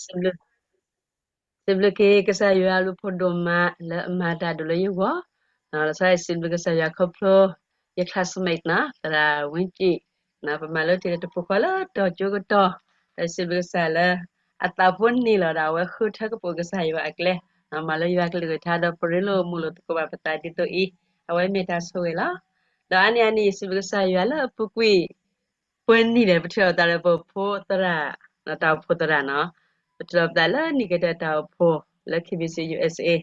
စံးဘျုး စံးဘျုးက့ၤကစၢ်ယွၤအဘျုးအဖှိၣ်ဒိၣ်မးလၢအမၤတၢ်ဒိၣ်လၢယဂီၢ်, ဒီးစံးဘျုးကစၢ်ယွၤခီဖျိ ယ classmate နီၤ သရၣ်ဝ့ကံၣ်, ပမၤလိတ့ၢ်လၢတပူၤဃီလၢတီၤကၠိကတီၢ်, ဒီးစံးဘျုးကစၢ်လၢ အသးဖိန့ၢ်လီၤဒီးအဝဲဃုထၢကပိာ်ကစၢ်ယွၤအကျဲ, မၤလၢယွၤကလုၢ်ကထါဒီးပရ့လိာ်မုာ်လိာ်သကိးဘၣ်ပသးဒ်သိးအံၤ, အဝဲမ့ၢ်တၢ်ဆိၣ်ဂ့ၤလီၤ. ဒီးအါန့ၢ်အန့ၣ် ယစံးဘျုးကစၢ်ယွၤလၢအပူၤကွံာ် ပှဲၤနံၣ်ဒီး ပထံၣ်လိာ်ပသးဒီးပဖိသရၣ်, တၢ်အိၣ်ဖှိၣ်သရၣ်နီၤ, ပထံၣ်လိာ်ပသးလၢနံၣ်ကတၢၢ်တၢ်အိၣ်ဖှိၣ်လၢ K B C U S A,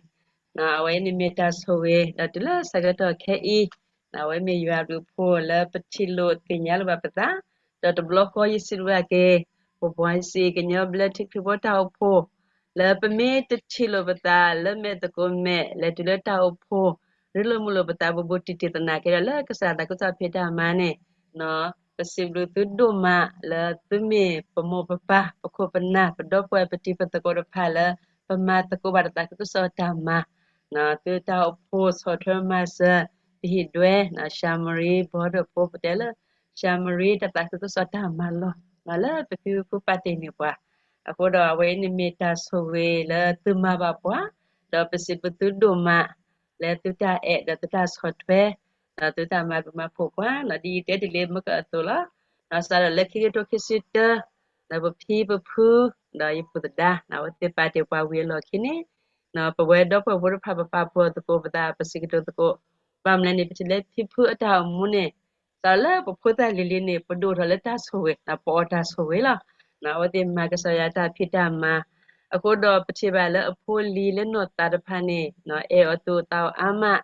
အဝဲန့ၣ်မ့ၢ်တၢ်ဆိၣ်ဂ့ၤ ဒီးတုၤလၢဆၢကတီၢ်ခဲအံၤ, အဝဲမ့ၢ်ယွၤအဘျုးအဖှိၣ်လၢပထံၣ်လိာ်သ့ၣ်ညါလိာ်ဘၣ်ပသး, ဒီးတဘျီဃီယစံးဘျုးက့ၤ ပပှၤစံၣ်ကညီဘျၢထံခရံာ်ဖိတၢ်အိၣ်ဖှိၣ် လၢပမ့ၢ်တထံၣ်လိာ်ပသးလၢမဲာ်သကိးမဲာ် လဲၤတုၤလၢတၢ်အိၣ်ဖှိၣ် ရ့လိာ်မုာ်လိာ်ပသးဘူးဘူးတံၢ်တံၢ်သနာ်က့ဒီး လၢကစၢ်သးခုကစီၣ်ဖံးတၢ်မၤန့ၣ်, ပစံးဘျုးသုဒိၣ်မးလၢသုမ့ၢ်ပမိၢ်ပပၢ် ပခိၣ်ပနၢ် ပဒီပုၢ်ဝဲၢ် ပတံၤပသကိးတဖၣ်လၢ ပမၤသကိးဘၣ်တၢ်သးခုကစီၣ်တၢ်မၤ, သုတၢ်အိၣ်ဖှိၣ်ဆီၣ်ထွဲမၤစၢၤ ပဟံၣ်ဒွဲ ရှၤမရံ ဘီဒိၣ်ဖိ ပတဲလၢ ရှၤမရံတၢ်သးခုကစီၣ်တၢ်မၤလီၢ် လၢပဖံပဖုပာ်တ့ၢ်န့ၢ်ပှၤ, အဃိဒီးအဝဲအံၤန့ၣ်မ့ၢ်တၢ်ဆိၣ်ဂ့ၤလၢသုမၤဘၣ်ပှၤ, ဒီးပစံးဘျုးသုဒိၣ်မး လၢသုတၢ်အဲၣ်ဒီးသုတၢ်ဆီၣ်ထွဲ, ဒီးသုတၢ်မၤဘျုးမၤဖှိၣ်ပှၤ, ဒ်ယတဲတ့ၢ်လံမ့ၢ်ကအသိးလီၤ. စးထီၣ်လၢခံကထိခံဆံတၢ, ဒီးပဖံပဖု, ဒီးယပုၢ်သဒါ အဝဲသ့ၣ်ပာ်တ့ၢ်ပှၤဝံၤအလီၢ်ခံန့ၣ်, ပဝဲဒီပုၢ်ဝဲၢ်ဖိတဖၣ် ပပာ်ဖှိၣ်သကိးပသး ပစံးကတိၤသကိး, ဘၣ်မနုၤလဲၣ်န့ၣ် ပထံၣ်လၢဖံဖုအတၢ်အိၣ်မူန့ၣ်, စးထီၣ်လၢပဖိသၣ်လံၤလံၤန့ၣ် ပဒိၣ်ထီၣ်လၢတၢ်ဆိၣ်ဂ့ၤ, ပအီၣ်တၢ်ဆိၣ်ဂ့ၤလီၤ. အဝဲသ့ၣ်မၤကစၢ်ယွၤတၢ်ဖံးတၢ်မၤ, အဃိဒီးပထံၣ်ဘၣ်လၢအဖိလံၤလၢနီၢ်သးတဖၣ်န့ၣ်, အဲၣ်အီၤသူၣ်အီၤသးအီၤအါမး,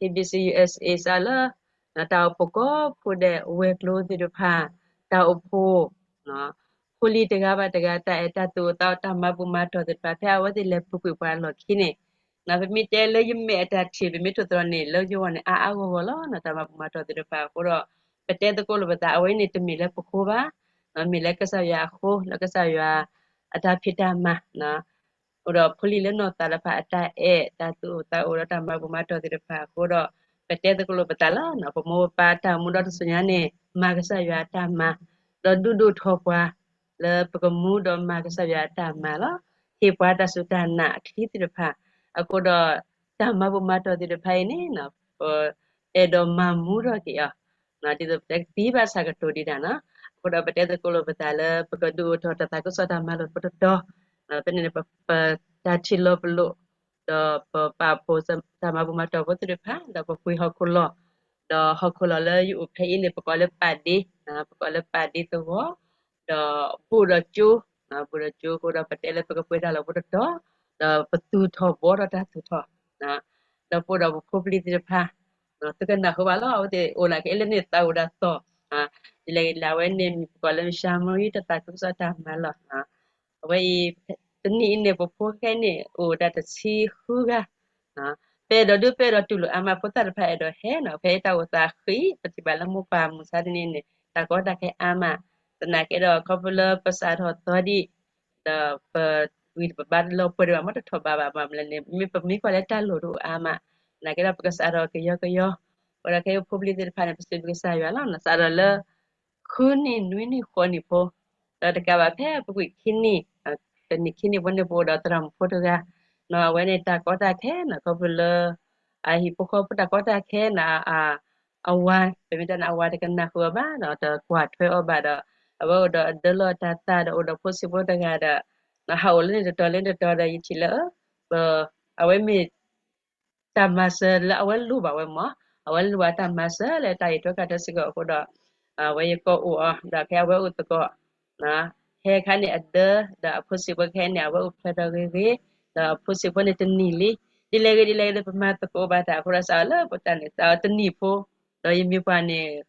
K B C U S A စးလၢ တၢ်အိၣ်ဖှိၣ်ကိးဖှိၣ်ဒဲး ဝဲၤကျိၤသ့ၣ်တဖၣ်, တၢ်အိၣ်ဖှိၣ် ဖိလံၤတဂၤဘၣ်တဂၤ တၢ်အဲၣ်တၢ်သူၣ်အီၤသးအီၤ တၢ်မၤဘူၣ်မၤတီၢ်သ့ၣ်တဖၣ် ဖဲအဝဲသ့ၣ်လဲၤပူၤကွံာ်ပှၤအလီၢ်ခံန့ၣ်, ပမ့ၢ်တဲလၢယမဲာ်အတၢ်ထံၣ် ပမ့ၢ်ထိၣ်သတြီၤန့ၣ် လၢယဂီၢ်န့ၣ် အါအါဂီၢ်ဂီၢ်လီၤ. တၢ်မၤဘူၣ်မၤတီၢ်သ့ၣ်တဖၣ်အဃိဒီး ပတဲသကိးလိာ်ပသး အဝဲန့ၣ်တမ့ၢ်လၢပဃိဘၣ်, မ့ၢ်လၢကစၢ်ယွၤအဃိ လၢကစၢ်ယွၤအတၢ်ဖံးတၢ်မၤ အိၣ်ဒီးဖိလံၤလၢနီၢ်သးတဖၣ်အတၢ်အဲၣ် တၢ်သူၣ်အိၣ်သးအိၣ်ဒီးတၢ်မၤဘူၣ်မၤတီၢ်သ့ၣ်တဖၣ်အဃိဒီး ပတဲသကိးလိာ်ပသးလီၤ. ပမိၢ်ပပၢ်တၢ်အိၣ်မူဒီတစိၤညါန့ၣ် မၤကစၢ်ယွၤအတၢ်မၤ, ဒီးဒုးဒိၣ်ထီၣ်ပှၤ လၢပကမူဒီးမၤကစၢ်ယွၤအတၢ်မၤလီၤ. ဟ့ၣ်ပှၤတၢ်စူၢ်တၢ်နာ်အချံသ့ၣ်တဖၣ်, အဃိဒီး တၢ်မၤဘူၣ်မၤတီၢ်သ့ၣ်တဖၣ်အံၤန့ၣ် ပအဲၣ်ဒိးမၤမူထီၣ်က့ၤအီၤ ဒ်သိးပတကသံဘၣ်ဆၣ်ကတိၤဒံးဒၣ်နီၤ. အဃိဒီးပတဲသကိးလိာ်ပသးလၢ ပကဒုးအိၣ်ထီၣ်တၢ်သးခုကစီၣ်တၢ်မၤလိာ်ဖိတတီၤ, ဖဲန့ၣ် ပတၢ်ထံၣ်လီၤပလိာ်, ဒီးပပာ်ဖှိၣ်တၢ်မၤဘူၣ်မၤတီၢ်ဖိသ့ၣ်တဖၣ် ဒီးပပှ့ၤဟီၣ်ခိၣ်လီၢ်, ဒီးဟီၣ်ခိၣ်လီၢ်လၢယအိၣ်ဖဲအံၤန့ၣ် ပကိးလၢပာ်ဒ့, ပကိးလၢပာ်ဒ့သဝီ, ဒီးဘူးဒီးကၠိ, ဘူးဒီးကၠိအဃိဒီး ပတဲလၢပကပှ့ၤတၢ်လီၢ်ဖိတတီၤ, ဒီးပသူၣ်ထီၣ်ဘှီထီၣ်တၢ်သူၣ်ထီၣ် ဒီးပအိၣ်ဒီးပဖိပလံၤသ့ၣ်တဖၣ်, သုကနၢ်ဟူဘၣ်လီၤ. အဝဲသ့ၣ်အိၣ်နာ်က့လၢန့ၣ်သးအိၣ်ဒီးသီၣ်, ဒ်လဲၣ်ဂ့ၤဒ်လဲၣ် အဝဲန့ၣ်မ့ၢ်ပကိးလၢ ရှၤမရံ တၢ်သးခုကစီၣ်တၢ်မၤလီၢ်. အဝဲအံၤ တနံၣ်အံၤန့ၣ် ပဖိခဲအံၤန့ၣ် အိၣ်ဝဲဒၣ်တဆံဃုဂၤ, ပအဲၣ်ဒိးဒုးပအဲၣ်ဒိးတူၢ်လိာ်အါမး ဖိသၣ်တဖၣ်အဲၣ်ဒိးဟဲနီၤ, ဖဲအံၤတၢ်အိၣ်သးဃံး ပထံၣ်ဘၣ်လၢမိၢ်ပၢ်မုၢ်ဆါတနံၤန့ၣ် တၢ်ကီတၢ်ခဲအါမး, သနာ်က့ဒီးခီဖျိလၢပစးထီၣ်သီဒံး ဒီးပဝံၤပဘါတလီၤပှဲၤဒံးဘၣ် မ့ၢ်တထီၣ်ဘးဘၣ် ဘၣ်မနုၤလဲၣ်န့ၣ် မ့ၢ်ပမ့ၢ်ကွၢ်လၢတၢ်လိၣ်တအိၣ်အါမး, သနာ်က့ဒီးပကစးထီၣ်ကယီကယီ, အဃိဒီးခဲအံၤဖိပလံၤသ့ၣ်တဖၣ်န့ၣ် ပစံးဘျုးကစၢ်ယွၤလီၤ. စးထီၣ်လၢ ဃုနံၣ်နွံနံၣ်ဃိးနံၣ်ဖိ, ဒီးတကးဘၣ်ဖဲပကွံာ်ခံနံၣ်, တနံၣ်ခံနံၣ်ဖိန့ၣ် ပအိၣ်ဒီးသရၣ်မုၣ်ဖိတဂၤ, အဝဲန့ၣ်တၢ်ကီတၢ်ခဲနီၤ ခီဖျိလၢ အဟံၣ်ဖိဃီဖိတၢ်ကီတၢ်ခဲနီၤ, အဝၤ ပမ့ၢ်တဲန့ၣ် အဝၤတကနၣ်ဃုာ်အီၤဘၣ်ဒီး တကွၢ်ထွဲအီၤဘၣ်ဒီး အဝဲအိၣ်ဒီးအဒၢလီၢ်တၢ်သၣ်ဒီး အိၣ်ဒီးဖိဆံးဖိတဂၤဒီး ဟးအိၣ်လၢန့ၣ်တတီၤလၢတတီၤဒီး ယထံၣ်လၢ အဝဲမ့ၢ် တၢ်မၤစၢၤလၢအဝဲလိၣ်ဘၣ်ဝဲမး, အဝဲလိၣ်ဘၣ်တၢ်မၤစၢၤလၢတၢ်အံးထွဲကွၢ်ထွဲစ့ၢ်ကီးအဃိဒီး အဝဲယကိးအိၣ်အီၤ ဒီးဖဲအဝဲအိၣ်သကိး ဟဲခါန့ၣ်အဒၢ ဒီးအဖိဆံးဖိခဲအံၤန့ၣ် အဝဲအိၣ်ဖျဲၣ်ထီၣ်ဂ့ၤဂ့ၤ, ဒီးအဖိဆံးဖိန့ၣ်တနံၣ်လံ, ဒ်လဲၣ်ဂ့ၤဒ်လဲၣ်ဂ့ၤဒီး ပမၤသကိးဘၣ်တၢ်အဃိဒီး စးထီၣ်လၢပတၢ်န့ၣ် စးထီၣ်တနံၣ်ဖိ, ဒီးယမ့ၢ်ပှၤန့ၣ်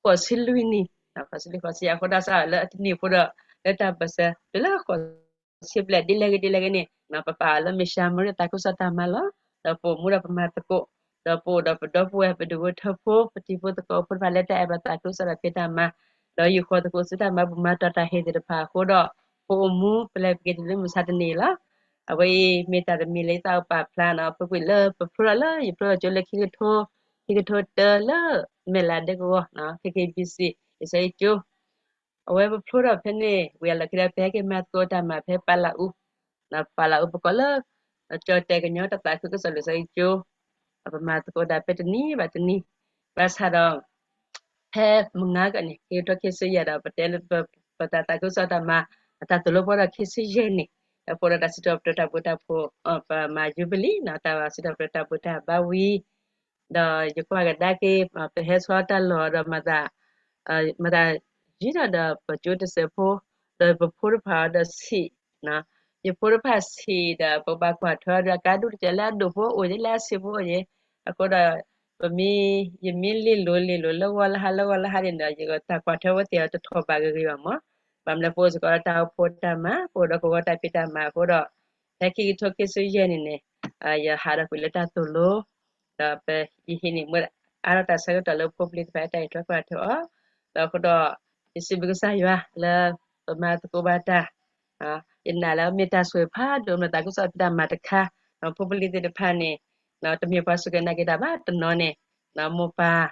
ဃိးဆံလွံၢ်နံၣ်, ဃိးဆံလွံၢ်ဃိးဆံ အဃိဒီးစးထီၣ်လၢအတနံၣ်ဖိဒီး လၢတၢ်ပၢၢ်ဆၢ တုၤလၢဃိးဆံဘျဲၣ် ဒ်လဲၣ်ဂ့ၤဒ်လဲၣ်ဂ့ၤန့ၣ် ပပာ်အီၤလၢမ့ၢ်ရှၤမရံသးခုကစီၣ်တၢ်မၤလီၢ်, ဒီးပအိၣ်မူဒီးပမၤသကိး, ဒီးပအိၣ်ဒီးပဒီပုၢ်ဝဲၢ် ပဒူၣ်ဖိထၢဖိ ပတံၤဖိသကိးဖိတဖၣ်လၢတၢ်အဲၣ်ဘၣ်သးခုကစီၣ် တၢ်ဖံးတၢ်မၤ, ဒီးယုၢ်ဃီသကိးဆူတၢ်မၤဘူၣ်မၤတီၢ်တၢ်ဟ့ၣ်သ့ၣ်တဖၣ်အဃိဒီး ပအိၣ်မူပလဲၤပက့ၤတုၤလၢမုၢ်ဆါတနံၤအံၤလီၤ. အဝဲအံၤမ့ၢ်တၢ်တမံၤလၢယသးအိၣ်ပာ်ဖျါနီၤ ပကွံာ်လၢပဖျိထီၣ်လၢယဖျိထီၣ်ကၠိလၢခံကထိ, ခံကထိတၢလၢ မဲၢ်လးဒဲကဝီၤ K K B C ယဆၢကၠိ အဝဲပဖျိဒီးဖဲန့ၣ် ဝံၤအလီၢ်ခံဒီး ပဟဲက့ၤမၤသကိးတၢ်မၤဖဲပာ်လးအူ, ပာ်လးအူပကိးလၢ ကၠီၣ်တဲာ်ကညီတၢ်သးခုကစီၣ်လံာ်စီဆှံကၠိ, ပမၤသကိးတၢ်ဖဲတနံၤဘၣ်တနံၤ, ဘၣ်ဆၣ်ဒီး ဖဲမုၢ်နၤကီၢ်န့ၣ် ခံကထိခံဆံယဲၢ်ဒီး ပတဲလၢ ပတၢ်သးခုကစီၣ်တၢ်မၤ အတၢ်သိၣ်လိဖီဒီးခံဆံယဲၢ်န့ၣ်, အဃိဒီးတၢ်စံးထီၣ်ပတြၢၤတၢ်ဘိးတၢ်ဖှိၣ် ပမၤယူဘလံၤ တၢ်စံးထီၣ်ပတြၢၤတၢ်ဘိးတၢ်ဘါဝံၤ ဒီးယကွၢ်ကဒါက့ၤ ပဟဲဆီတၢ်လီၢ်ဒီးမၤသး မၤသးယံၤဒီး ဒီးပကၠိတစဲးဖိ, ဒီးပဖိတဖၣ်ဒီးဆံး, ယဖိတဖၣ်ဆံးဒီး ပဘၣ်ကွၢ်ထွဲဒီး အကါဒူၣ်တစဲးလၢအဒိၣ်ဖိအိၣ်ယဲ လၢအဆံးဖိအိၣ်ယဲ, အဃိဒီး ပမ့ၢ် ယမ့ၢ်လ့ၣ်လိၤလ့ၣ်လိၤ လၢဂီၤလၢဟါလၢဂီၤလၢဟါန့ၣ်ဒီး ယတၢ်ကွၢ်ထွဲဝဲသ့ၣ်တထီၣ်ဘးဂ့ၤဂ့ၤဘၣ်မး, ဘၣ်မနုၤပအိၣ်စ့ၢ်ကီးဒီးတၢ်အိၣ်ဖှိၣ်တၢ်မၤ ပအိၣ်ဒီးကဝီၤတၢ်ဖံးတၢ်မၤအဃိဒီး ဖဲခံကထိခံဆံယဲၢ်န့ၣ်န့ၣ် ယဟးထီၣ်ကွံာ်လၢတၢ်သိၣ်လိ ဒီးပ ယဟံးန့ၢ်မ့ၢ်အါထီၣ်တၢ်ဆၢကတီၢ်လၢဖိပလံၤသ့ၣ်တဖၣ်တၢ်အံးထွဲကွၢ်ထွဲအီၤ, ဒီးအဃိဒီး ယစံးဘျုးကစၢ်ယွၤလၢ ပမၤသကိးဘၣ်တၢ်, ယနာ်လၢမ့ၢ်တၢ်ဆိၣ်ဂ့ၤဖးဒိၣ် မ့ၢ်တၢ်သးခုကစီၣ်တၢ်မၤတခါ, ဖိပလံၤသ့ၣ်တဖၣ်န့ၣ် တမ့ၢ်ပှၤစူၢ်က့ၤနာ်က့ၤတၢ်ဘၣ်တနီၤန့ၣ်, မိၢ်ပၢ်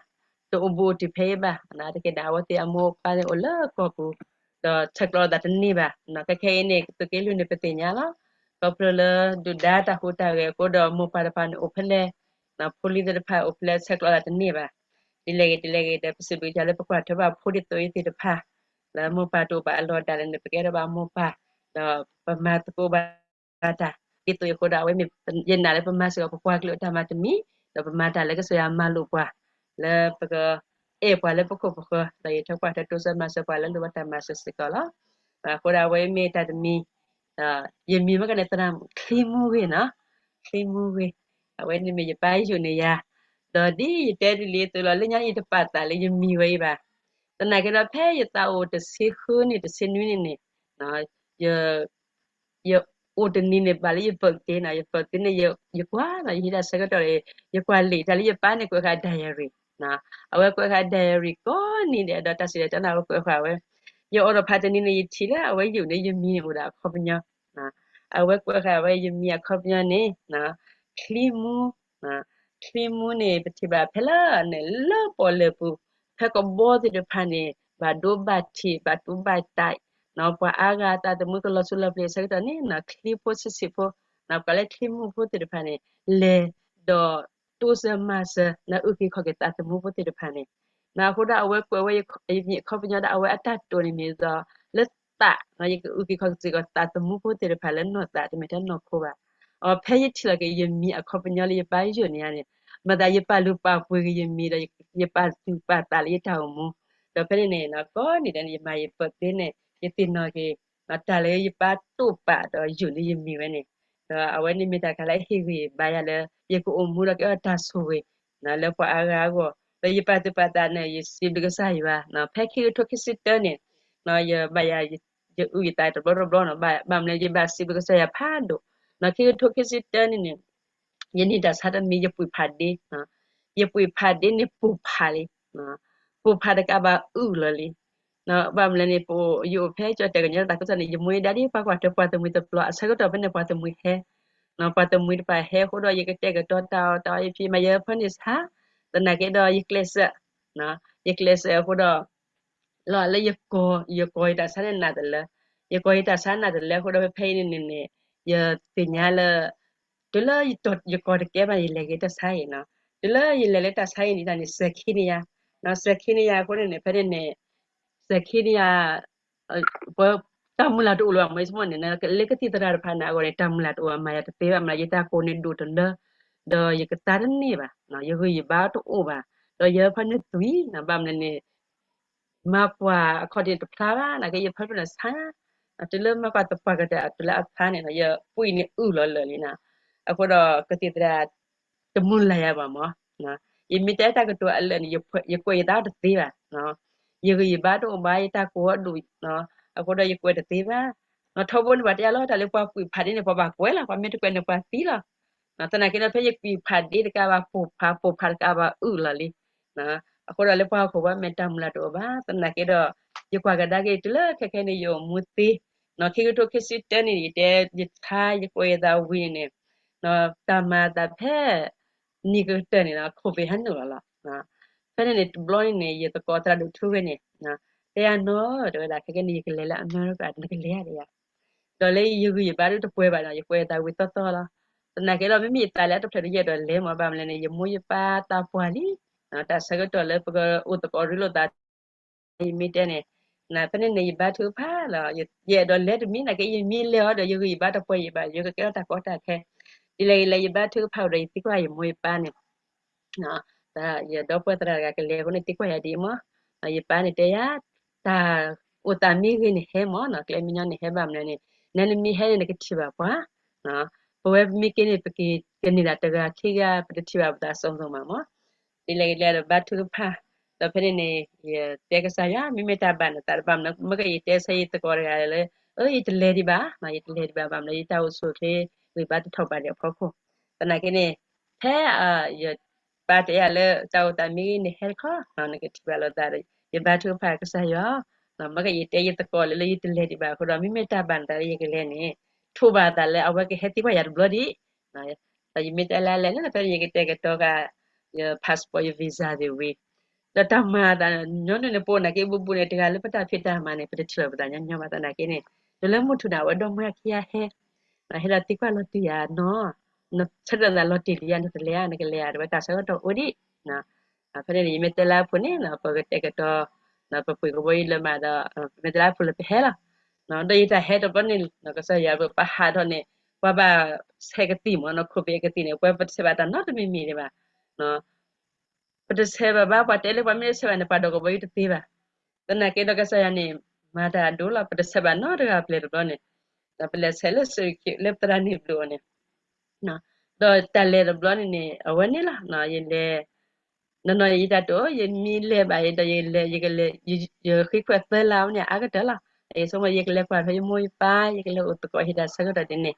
တအိၣ်ဘူးအိၣ်တံၢ်ဖဲအံၤဘၣ်, နာ်သက့ဒီး အဝဲသ့ၣ်အမိၢ်အပၢ်န့ၣ်အိၣ်လၢကီၢ်ပူၤ, ဒီးဆဲးကျိးလိာ်သးတန့ၢ်ဘၣ်, ခဲခဲအံၤန့ၣ် သုးက့လွံၢ်န့ၣ် ပသ့ၣ်ညါလီၤ, ခီဖျိလၢဒုၣ်ဒါတၢ်ဟူးတၢ်ဂဲၤအဃိဒီး မိၢ်ပၢ်တဖၣ်န့ၣ်အိၣ်ဖဲလဲၣ်, ဖိလံၤသ့ၣ်တဖၣ်အိၣ်ဖဲလဲၣ် ဆဲးကျိးလိာ်သးတန့ၢ်ဘၣ်, ဒ်လဲၣ်ဂ့ၤဒ်လဲၣ်ဂ့ၤဒီး ပစံးဘျုးကစၢ်လၢပကွၢ်ထွဲဘၣ်ဖိဒ်သိးအံၤသ့ၣ်တဖၣ်, လၢမိၢ်ပၢ်တအိၣ်ဘၣ်အလီၢ်ဒၣ်လဲာ်န့ၣ် ပကဲထီၣ်ဘၣ်မိၢ်ပၢ်, ဒီးပမၤသကိးဘၣ် တၢ်, ဒ်သိးအံၤအဃိဒီး အဝဲမ့ၢ်ယနာ်လၢပမၤစ့ၢ်ကီးပပှၤကလုာ်အတၢ်မၤတမံၤ, ဒီးပမၤတၢ်လၢကစၢ်ယွၤမၤလိာ်ပှၤ, လၢပကအဲၣ်ပှၤလၢပခိၣ်ပဃၢၤ, ဒီးယထီၣ်ကွၢ်ထွဲတိစၢၤမၤစၢၤပှၤလၢလိၣ်ဘၣ်တၢ်မၤစၢၤစ့ၢ်ကီးလီၤ. အဃိဒီးအဝဲမ့ၢ်တၢ်တမံၤ, ယမံၤမ့ၢ်ကန့ၣ် သရၣ်ချံမူဂ့ၤနီၤ, ချံမူဂ့ၤ, အဝဲန့ၣ်မ့ၢ်ယပၢ်ယုၢ်န့ၢ်ယၤ, ဒီးဒ်ယတဲဒ်လံသုလီၤ လၢညါယတပာ်သးလၢယမံၤဝဲအံၤဘၣ်, သနာ်က့ဒီးဖဲယသးအိၣ်တဆံဃုန့ၣ် တဆံနွံန့ၣ်န့ၣ်, ယ ယအိၣ်တနံၤန့ၣ် ဘၣ်လၢယ birthday နီၤ, ယ birthday န့ၣ် ယကွၢ်နီၤ, ယဟံးတၢ်ဆၢကတီၢ်န့ၣ် ယကွၢ်လံာ်တၢ်လၢယပၢ်န့ၣ်ကွဲးဃာ် diary, အဝဲကွဲးဃာ် diary ကိးနံၤဒဲး ဒီးတၢ်စံၣ်တဲၤတဲလီၤ အဝဲကွဲးဃာ်ဝဲ, ယအိၣ်ဒီးဖးတနံၤန့ၣ် ယထံၣ်လၢအဝဲယုၢ်န့ၢ်ယမံၤန့ၣ်အိၣ်ဒီးအခီပညီ, အဝဲကွဲးဃာ်ဝဲယမံၤအခီပညီန့ၣ် ချံမူ, ချံမူန့ၣ် ပထံၣ်ဘၣ်ဖဲလၢန့ၣ် လၢပီၣ်လဲၣ်ပူၤ, ဖဲကဘီသ့ၣ်တဖၣ်န့ၣ် ဘၣ်ဒိဘၣ်ထံး ဘၣ်တူၢ်ဘၣ်တၢ်, ပှၤအါဂၤအသးသမူကလီၤဆူလီၤပျံၤအဆၢကတီၢ်န့ၣ် ချံဖိဆံးဆံးဖိ, ပှၤလၢချံမူဖိသ့ၣ်တဖၣ်န့ၣ် လဲၤဒီးတိစၢၤမၤစၢၤ အုၣ်က့ၤခီၣ်က့ၤသးသမူဖိသ့ၣ်တဖၣ်န့ၣ်, အဃိဒီးအဝဲကွဲးဝဲယမံၤအခီပညီဒီး အဝဲအတၢ်တိာ်န့ၣ်မ့ၢ်ဒီး လၢသး ယကအုၣ်က့ၤခီၣ်က့ၤစ့ၢ်ကီးသးသမူဖိသ့ၣ်တဖၣ်လၢနီၢ်သး တမ့ၢ်ထဲနီၢ်ခိဘၣ်. အဖဲယထံၣ်လီၤက့ၤယမံၤအခီပညီလၢယပၢ်ယုၢ်န့ၢ်ယၤန့ၣ်, မၤသးယပာ်လုၢ်ပာ်ပှ့ၤက့ၤယမံၤဒီး ယပာ်သူၣ်ပာ်သးလၢယတၢ်အိၣ်မူ, ဒီးဖဲန့ၣ်န့ၣ် ကိးနံၤဒဲးန့ၣ် ယမၤယ birthday န့ၣ် ယသ့ၣ်နီၣ်က့ၤ တၢ်လၢယပၢ်တိာ်ပာ်ဒီးယုၢ်န့ၢ်ယမံၤဝဲန့ၣ်, ဒီးအဝဲန့ၣ်မ့ၢ်တၢ်တခါလၢအဟ့ၣ်ဂံၢ်ဘါယၤလၢ ယကအိၣ်မူဒီးကဲထီၣ်တၢ်ဆိၣ်ဂ့ၤ လၢပှၤအါဂၤအဂီၢ်, ဒီးယပာ်သူၣ်ပာ်သးန့ၣ် ယစံးဘျုးကစၢ်ယွၤ, ဖဲခံကထိခံဆံတၢန့ၣ် ယဘၣ်ယၤ ယအုၣ်ယသးတဘျီတဘျီနီၤ, ဘၣ်မနုၤ ယဘၣ်စံးဘျုးကစၢ်ယွၤဖးဒိၣ်, ခံကထိခံဆံတၢန့ၣ်န့ၣ် ယန့ၢ်တၢ်ဆါတမံၤ ယပှ့ၤဖးဒ့, ယပှ့ၤဖးဒ့န့ၣ်ပိၢ်ဖးလံ, ပိၢ်ဖးတကးဘၣ်အုၣ်လီၤလံ, ဘၣ်မနုၤန့ၣ် ပယအိၣ်ဖဲကၠီၣ်တဲာ်ကညီတၢ်သးခုကစီၣ်န့ၣ် ယမိၢ်ယဒါဒ်ပှၤကွၢ်ထွဲပှၤသမံသပျီ အဆၢကတီၢ်ဖဲန့ၣ် ပှၤသမံဟဲ, ပှၤသမံတဖၣ်ဟဲအဃိဒီး ယကတဲာ်ကတီၤတၢ်အီၣ်တၢ်အီယဖံး မၤယဖၢန့ၣ်ဆါ, သနာ်က့ဒီးယကျဲးစၢး, ယကျဲးစၢးအဃိဒီး လီၤလၢယကိး ယကိးယတၢ်ဆါန့ၣ်နးတလၢ, ယကိးယတၢ်ဆါနးတလၢအဃိဒီး ဖဲဖဲအံၤန့ၣ်န့ၣ် ယသ့ၣ်ညါလၢ တုၤလၢယကိးတကဲဘၣ် ယလဲၤက့ၤတၢ်ဆါအံၤနီၤ, တုၤလၢယလဲၤလၢတၢ်ဆါအံၤန့ၣ် တၢ်န့ၣ် စဲၤခံန့ၢ်ယၤ, စဲၤခံန့ၢ်ယၤအဃိန့ၣ်န့ၣ် ဖဲန့ၣ်န့ၣ် စဲၤခံန့ၢ်ယၤ ပတၢ်မုၢ်လၢ်တအိၣ်လၢၤဘၣ် မ့ၢ်ဆိကမိၣ်န့ၣ် လၢကသံၣ်သရၣ်တဖၣ်န့ၣ်အဂီၢ်န့ၣ် တၢ်မုၢ်လၢ်တအိၣ်ဘၣ် မၤယၤတသ့ဘၣ် မၤယတၢ်ကိးန့ၣ်ဒိၣ်တလၢ, ဒီးယကသါတန့ၢ်ဘၣ်, ယဂံၢ်ယဘါတအိၣ်ဘၣ်, ဒီးယဖၢန့ၣ်သွံၣ် ဘၣ်မနုၤန့ၣ် မၤကွၢ်အခီၣ်ထံးတဖျါဘၣ် နာ်က့ယဖၢဖဲန့ၣ်ဆါ, တုၤလၢမၤကွၢ်သပှၢ်ကတၢၢ်တုၤလၢအဖျါန့ၣ် ယပှ့ၤန့ၣ်အုၣ်လီၤလၢာ်လံနီၤ, အဃိဒီးကသံၣ်သရၣ် တမုၢ်လၢ်ယၤဘၣ်မး, ယမ့ၢ်တဲတၢ်ကတိၤအလၢာ်န့ၣ် ယကွဲးယသးတသ့ဘၣ်, ယဂံၢ်ယဘါတအိၣ်ဘၣ် ယတၢ်ကိးအဒိၣ်, အဃိဒီးယကွဲးတသ့ဘၣ်, ထီဘိန့ၣ်ပှၤတဲအလီၤ တၢ်လၢပှၤပှ့ၤဖးဒ့န့ၣ် ပှၤဘၣ်ကွဲးလီၤ ပှၤမ့ၢ်တကွဲးန့ၣ်ပှၤသံလီၤ, သနာ်က့ဒီးဖဲယပှ့ၤဖးဒ့တကးဘၣ်ပိၢ်ဖး ပိၢ်ဖးတကးဘၣ်အုၣ်လီၤလံ အဃိဒီးလၢပှၤဟီၣ်ခိၣ်ပှၤမ့ၢ်တၢ်မုၢ်လၢ်တအိၣ်ဘၣ် သနာ်က့ဒီး ယကွၢ်ကဒါက့ၤတုၤလၢခဲခဲန့ၣ် ယအိၣ်မူသ့, ခံကထိခံဆံတၢန့ၣ် ယတဲယထါ ယကွဲးယသးဝံၤန့ၣ်န့ၣ်, တၢ်မၤအသးဖဲ နံၤကတၢၢ်န့ၣ် COVID ဟဲနုာ်လီၤလီၤ, ဖဲန့ၣ်န့ၣ် တဘျီန့ၣ်န့ၣ် ယသကိးသရၣ်ဒိၣ်ထူဂ့ၤန့ၣ်, တဲယၤနီၤ တဲဝဲဒၣ် ခဲကနံၣ် ယကလဲၤလၢအမဲရကၤ နကလဲၤဧါ တဲယၤ, ဒီးလၢယဂံၢ်ယဘါဒၣ်တပှဲၤဘၣ်နီၤ ယကွဲးသးဝံၤသီသီလီၤ. သနာ်က့ဒီး မ့မ့ၢ်ယသးလၢအတဖျၢၣ်ဒုး ယအဲၣ်ဒိးလဲၤမး ဘၣ်မနုၤလဲၣ်န့ၣ် ယမိၢ်ယပၢ်သးပှၢ်လံ, တၢ်ဆၢကတီၢ်လၢပကအိၣ်သကိးရ့လိာ်သး ယမ့ၢ်တဲန့ၣ်, ဖဲန့ၣ်န့ၣ် ယဘါထုကဖၣ်လီၤ, ယအဲၣ်ဒိးလဲၤတမံၤ သနာ်က့ ယမ့ၢ်လဲၤအီၤဒီး ယဂံၢ်ယဘါတပှဲၤယဘၣ် ယကကဲထီၣ်တၢ်ကီတၢ်ခဲ, ဒ်လဲၣ်ဒ်လဲၣ် ယဘါထုကဖၣ်ဒီး ယသံကွၢ်ယမိၢ်ယပၢ်န့ၣ် ယဒီပုၢ်ဝဲၢ်သရၣ်တဂၤကလဲၤအဃိန့ၣ် သံကွၢ်ယၤဒ်အံၤမး, ယပၢ်န့ၣ်တဲယၤ, တၢ်အိၣ်သးမ့ၢ်ဂ့ၤန့ၣ်ဟဲမးနီၤ ကျဲမ့ၢ်ညီန့ၣ်ဟဲဘၣ်မနုၤန့ၣ်, နဲနမ့ၢ်ဟဲန့ၣ် နကထံၣ်ဘၣ်ပှၤ, ပဝဲမ့ၢ်က့န့ၣ် ပကကန့ၢ်ဒၣ်တဂၤခံဂၤ ပတထံၣ်ဘၣ်ပသးစိၤစိၤမးမး, ဒ်လဲၣ်ဒ်လဲၣ်ဒီးဘါထုကဖၣ်, ဒီးဖဲန့ၣ်န့ၣ် ယတဲကစၢ်ယွၤ မ့မ့ၢ်တၢ်ဘၣ်နသးတဘၣ်မနုၤ မ့ၢ်ကယတဲဆၢယသကိးတဂၤလၢ အၢ ယတလဲၤဒံးဘၣ်, ယတလဲၤဒံးဘၣ် ဘၣ်မနုၤ ယတၢ်အိၣ်ဆူၣ်အိၣ်ချ့ ဂံၢ်ဘါတထီၣ်ဘၣ်ဒံးအဖီခိၣ်, သနာ်က့န့ၣ်, ဖဲ ယပၢ်တဲယၤလၢ တၢ်အိၣ်သးမ့ၢ်ဂ့ၤန့ၣ်ဟဲတခီ, နကထံၣ်ဘၣ်လိာ်သးဒီး ယဘါထုကဖၣ်ကစၢ်ယွၤ, မ့ၢ်ကယတဲယသကိးလၢ လၢယတလဲၤဒံးဘၣ်အဃိဒီး မ့မ့ၢ်တၢ်ဘၣ်နသးလၢယကလဲၤန့ၣ်, ထိးဘၣ်သးလၢအဝဲကဟဲသံကွၢ်ယၤတဘျီဒံး, ဒီးယမ့ၢ်တဲလၢလဲၣ်န့ၣ် ဖဲန့ၣ်ယကတဲာ်ကတီၤဃာ် ယ passport ယ visa သ့ၣ်ဝံၤ, ဒီးတၢ်မၤအသးညီနုၢ်န့ၣ် ပအိၣ်နာ်က့ ဘူးဘူးန့ၣ် တဂၤလၢပတၢ်ဖံးတၢ်မၤန့ၣ် ပတထံၣ်လီၤပသးညီညီဘၣ် သနာ်က့န့ၣ်, ဒီးလၢမုၢ်ထူၣ်န့ၣ် အဝဲဒီမါခံဂၤဟဲ ဟဲဒီးသံကွၢ်လီၤတံၢ်ယၤနီၤ, ဆၢကတီၢ်သးလီၤတံၢ်လံယၤ နကလဲၤဧါ နကလဲၤဧါ တဲဝဲတၢ်ဆၢကတီၢ်အိၣ်ဒံး, ဖဲန့ၣ်န့ၣ် ယမ့ၢ်တဲလၢအဖိန့ၣ် ပကတဲာ်ကတီၤ, ပပှ့ၤကဘီယူၤလၢမးဒီး မ့ၢ်တဲလၢအဖိလၢပဟဲလီၤ, ဒီးယတၢ်ဟဲတဘျီန့ၣ် ကစၢ်ယွၤပပာ်ဟးထီၣ်န့ၣ် ပှၤဘၣ်ဆဲးကသံၣ်မးနီၤ ခိၣ်ပ့ၤအကသံၣ်န့ၣ် ပှၤပတဆဲးဘၣ်တၢ်နီတမံၤမံၤဒံးဘၣ်, ပတဆဲးဘၣ်ဘၣ် ပှၤတဲလၢပှၤမ့ၢ်တဆဲးဘၣ်န့ၣ် ပှၤဒိးကဘီယူၤတသ့ဘၣ်, သနာ်က့ဒီးကစၢ်ယွၤန့ၣ် မၤတၢ်အဒိၣ်လီၤ ပတဆဲးဘၣ်နီတဂၤပျဲၢ်တဘျီန့ၣ်, ဒီးပလဲၤဆဲးလၢ လၢပသရၣ်န့ၣ်ဘျုးအီၤန့ၣ်, ဒီးတၢ်လဲၤတဘျီန့ၣ်န့ၣ် အဝဲန့ၣ်လီၤ ယလဲၤ, နီၢ်နီၢ်ယတၢ်တိၢ် ယမ့ၢ်လဲၤဘၣ်ဒီး ယလဲၤ ယကလဲၤ ယဃ့ခွဲးသၢလါဝဲန့ၣ် အါကတၢၢ်လီၤ, ယဆိကမိၣ် ယကလဲၤကွၢ်ထွဲယမိၢ်ယပၢ် ယကလဲၤအိၣ်သကိးဟံၣ်တၢ်ဆၢကတီၢ်ဒ်န့ၣ်,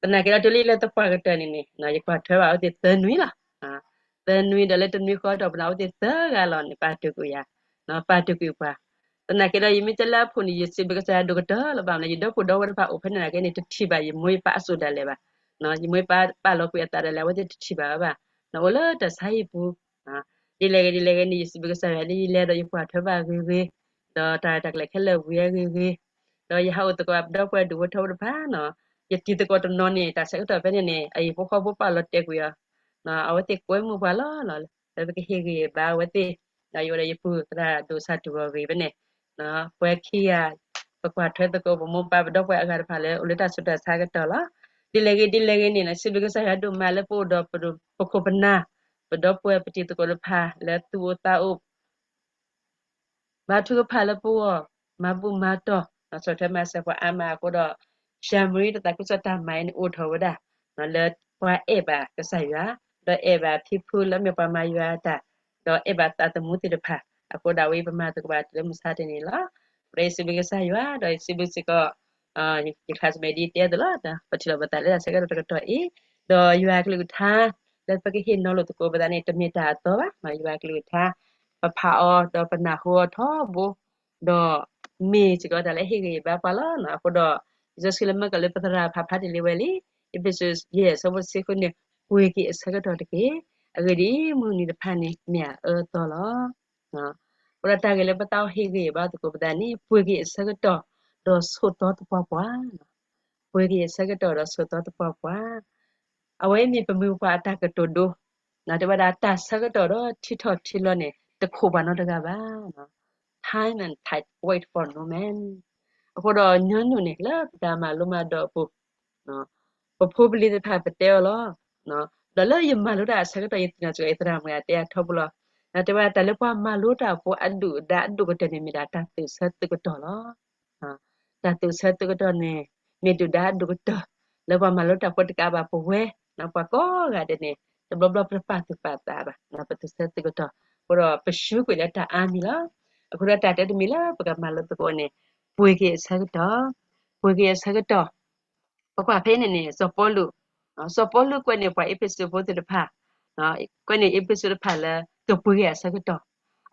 သနာ်က့ဒီးတုၤလၢယလဲၤသပှၢ်ကတၢၢ်န့ၣ်န့ၣ် ယကွၢ်ထွဲဘၣ်အဝဲသ့ၣ်သၢနွံလီၤ, သၢနွံဒီးလၢတနွံဃီဒီးပနၢ်အဝဲသ့ၣ်သၢဂၤလီၤန့ၣ် ပာ်တ့ၢ်ကွံာ်ယၤ, ပာ်တ့ၢ်ကွံာ်ပှၤ, သနာ်က့ဒီးယမ့ၢ်တဲလၢအဖိန့ၣ် ယစံးဘျုးကစၢ်ယွၤဒိၣ်ကတၢၢ်လီၤ ဘၣ်မနုၤ ယဒီပုၢ်ဒီဝဲၢ်တဖၣ်အိၣ်ဖဲန့ၣ်နာ်က့န့ၣ် တထံၣ်ဘၣ်ယမိၢ်ယပၢ်အစိၣ်ဒၣ်လဲာ်ဘၣ်, ယမိၢ်ယပၢ်ပာ်လီၤကွံာ်အသးဒၣ်လဲာ် အဝဲသ့ၣ်တထံၣ်ဘၣ်ဝဲဘၣ်, အိၣ်လၢတၢ်ဆါဟံၣ်ပူၤ, ဒ်လဲၣ်ဂ့ၤဒ်လဲၣ်ဂ့ၤန့ၣ် ယစံးဘျုးကစၢ်ယွၤလၢယလဲၤဒီးယကွၢ်ထွဲဘၣ်ဂ့ၤဂ့ၤ, ဒီးတၢ်ရဲၣ်တၢ်ကျဲၤခဲလၢာ်ဝံၤအဂ့ၤဂ့ၤ, ဒီးယဟးအိၣ်သကိးဒီပုၢ်ဝဲၢ်ဒူၣ်ဖိထၢဖိတဖၣ်နီၤ, ယတံၤသကိးတနီၤန့ၣ် တၢ်ဆၢကတီၢ်ဖဲန့ၣ်န့ၣ် အဟံၣ်ဖိဃီဖိပာ်လီၤတဲာ်ကွံာ်အီၤ, အဝဲသ့ၣ်ကွဲမုာ်ပှၤလီၤ, လၢပကဟ့ၣ်ဂံၢ်ဘါအဝဲသ့ၣ်, ဒီးယဝဲဒီးယပုၢ်သရၣ်ဒိၣ်စၢ်တူၢ်ဂီၤဂ့ၤဖဲန့ၣ်, ပှၤခံဂၤ, ပကွၢ်ထွဲသကိးပမိၢ်ပၢ်ပဒီပုၢ်ဝဲၢ်အဂၤတဖၣ်လၢ အိၣ်လၢတၢ်ဆူးတၢ်ဆါကတီၢ်လီၤ, ဒ်လဲၣ်ဂ့ၤဒ်လဲၣ်ဂ့ၤန့ၣ် စံးဘျုးကစၢ်ယွၤဒိၣ်မးလၢပအိၣ်ဒီးပခိၣ်ပနၢ်, ပဒီပုၢ်ဝဲၢ်ပတံၤသကိးတဖၣ်လၢသူၣ်အိၣ်သးအိၣ် ဘါထုကဖၣ်လၢပဂီၢ်, မၤဘူၣ်မၤတီၢ်, ဆီၣ်ထွဲမၤစၢၤပှၤအါမးအဃိဒီး, ရှၤမရံတၢ်သးခုကစီၣ်တၢ်မၤအံၤန့ၣ်အိၣ်ထီၣ်ဝဲဒၣ်, လၢပှၤအဲၣ်ဘၣ်ကစၢ်ယွၤ, ဒီးအဲၣ်ဘၣ်ဖံဖုလၢအမ့ၢ်ပှၤမၤယွၤအတၢ်, ဒီးအဲၣ်ဘၣ်သးသမူသ့ၣ်တဖၣ်, အဃိဒၣ်ဝဲပမၤသကိးဘၣ်တုၤလၢမုၢ်ဆါတနံၤလီၤ, ဒီးယစံးဘျုးကစၢ်ယွၤ, ဒီးယစံးဘျုးစ့ၢ်ကီး ယခါစမဲဒ်တဲသလီၤ, ပထံၣ်လိာ်ပသးလၢတၢ်ဆၢကတီၢ်တကတီၢ်အံၤ, ဒီးယွၤကလုၢ်ကထါ, လၢပကဟ့ၣ်နီၤလိာ်သကိးပသးန့ၣ် တမ့ၢ်တၢ်အသီဘၣ်, ယွၤကလုၢ်ကထါ, ပဖးအီၤဒီးပနၢ်ဟူအီၤထီဘိ, ဒီးမ့ၢ်စ့ၢ်ကီးတၢ်လၢဟ့ၣ်ဂံၢ်ဘါပှၤလီၤ, အဃိဒီး, လံာ်စီဆှံလၢမၢကၤလၢပသရၣ်ဖးဖျါတ့ၢ်လံဝဲလံ, အ့းဖ့းစူး ယဲၢ် အဆၢဖိတဆံဃုန့ၣ်, ပှ့ၤက့ၤအဆၢကတီၢ်တက့ၢ်, အဂ့ၢ်ဒ်အံၤ, မုၢ်နံၤတဖၣ်န့ၣ် မ့ၢ်အအၢအသီလီၤ. အဃိဒီးတၢ်ဂ့ၢ်လၢပသးအိၣ်ဟ့ၣ်ဂံၢ်ဘါသကိးပသးန့ၣ် ပှ့ၤက့ၤအဆၢကတီၢ်, ဒီးဆိးသီသပှၢ်ပှၢ်, ပှ့ၤက့ၤအဆၢကတီၢ်ဒီးဆိးသီသပှၢ်ပှၢ်, အဝဲအံၤမ့ၢ်ပမုၢ်ပှၢ်အတၢ်ကတိၤဒိ, တဲဝဲဒၣ်တၢ်ဆၢကတီၢ်ဒီးထံထီၣ်ထံလီၤန့ၣ် တခိးပှၤနီတဂၤဘၣ်, time and tide wait for no man, အဃိဒီးညီနုၢ်န့ၣ် လၢပတၢ်မၤလိမၤဒိးအပူၤ ပဖိပလံၤသ့ၣ်တဖၣ်ပတဲအီၤလီၤ. ဒီးလၢယမၤလိတၢ်အဆၢကတီၢ် ယသ့ၣ်နီၣ်စ့ၢ်ကီး ယသရၣ်မုၣ်အတဲအထီဘိလီၤ. တဲဝဲဒၣ်တၢ်လၢပှၤမၤလိတၢ်အဖိအဒုၣ်ဒါအဒိၣ်ကတၢၢ်န့ၣ် မ့ၢ်ဒၣ်တၢ်သုးဆၢသုးကတီၢ်လီၤ. တၢ်သုးဆၢသုးကတီၢ်န့ၣ် မ့ၢ်ဒုၣ်ဒါအဒိၣ်ကတၢၢ် လၢပှၤမၤလိတၢ်ဖိတကးဘၣ်ပဝဲ ပှၤကိးဂၤဒဲးန့ၣ် တဘျီဘျီပတပာ်သူၣ်ပာ်သးဘၣ် ပသုးဆၢသုးကတီၢ်. အဃိဒီးပရှုံးကွံာ်လၢတၢ်အါမံၤလီၤ. အဃိဒီးတၢ်တဲတမံၤလၢပကမၤလိသကိးန့ၣ် ပှ့ၤက့ၤအဆၢကတီၢ်, ပှ့ၤက့ၤအဆၢကတီၢ် ပကွၢ်ဖဲန့ၣ်န့ၣ် စီၤပီလူး, စီၤပီလူးကွဲးန့ၢ်ပှၤအ့းဖ့းစူးဖိသ့ၣ်တဖၣ်, ကွဲးန့ၢ်အ့းဖ့းစူးတဖၣ်လၢ ကပှ့ၤက့ၤအဆၢကတီၢ်,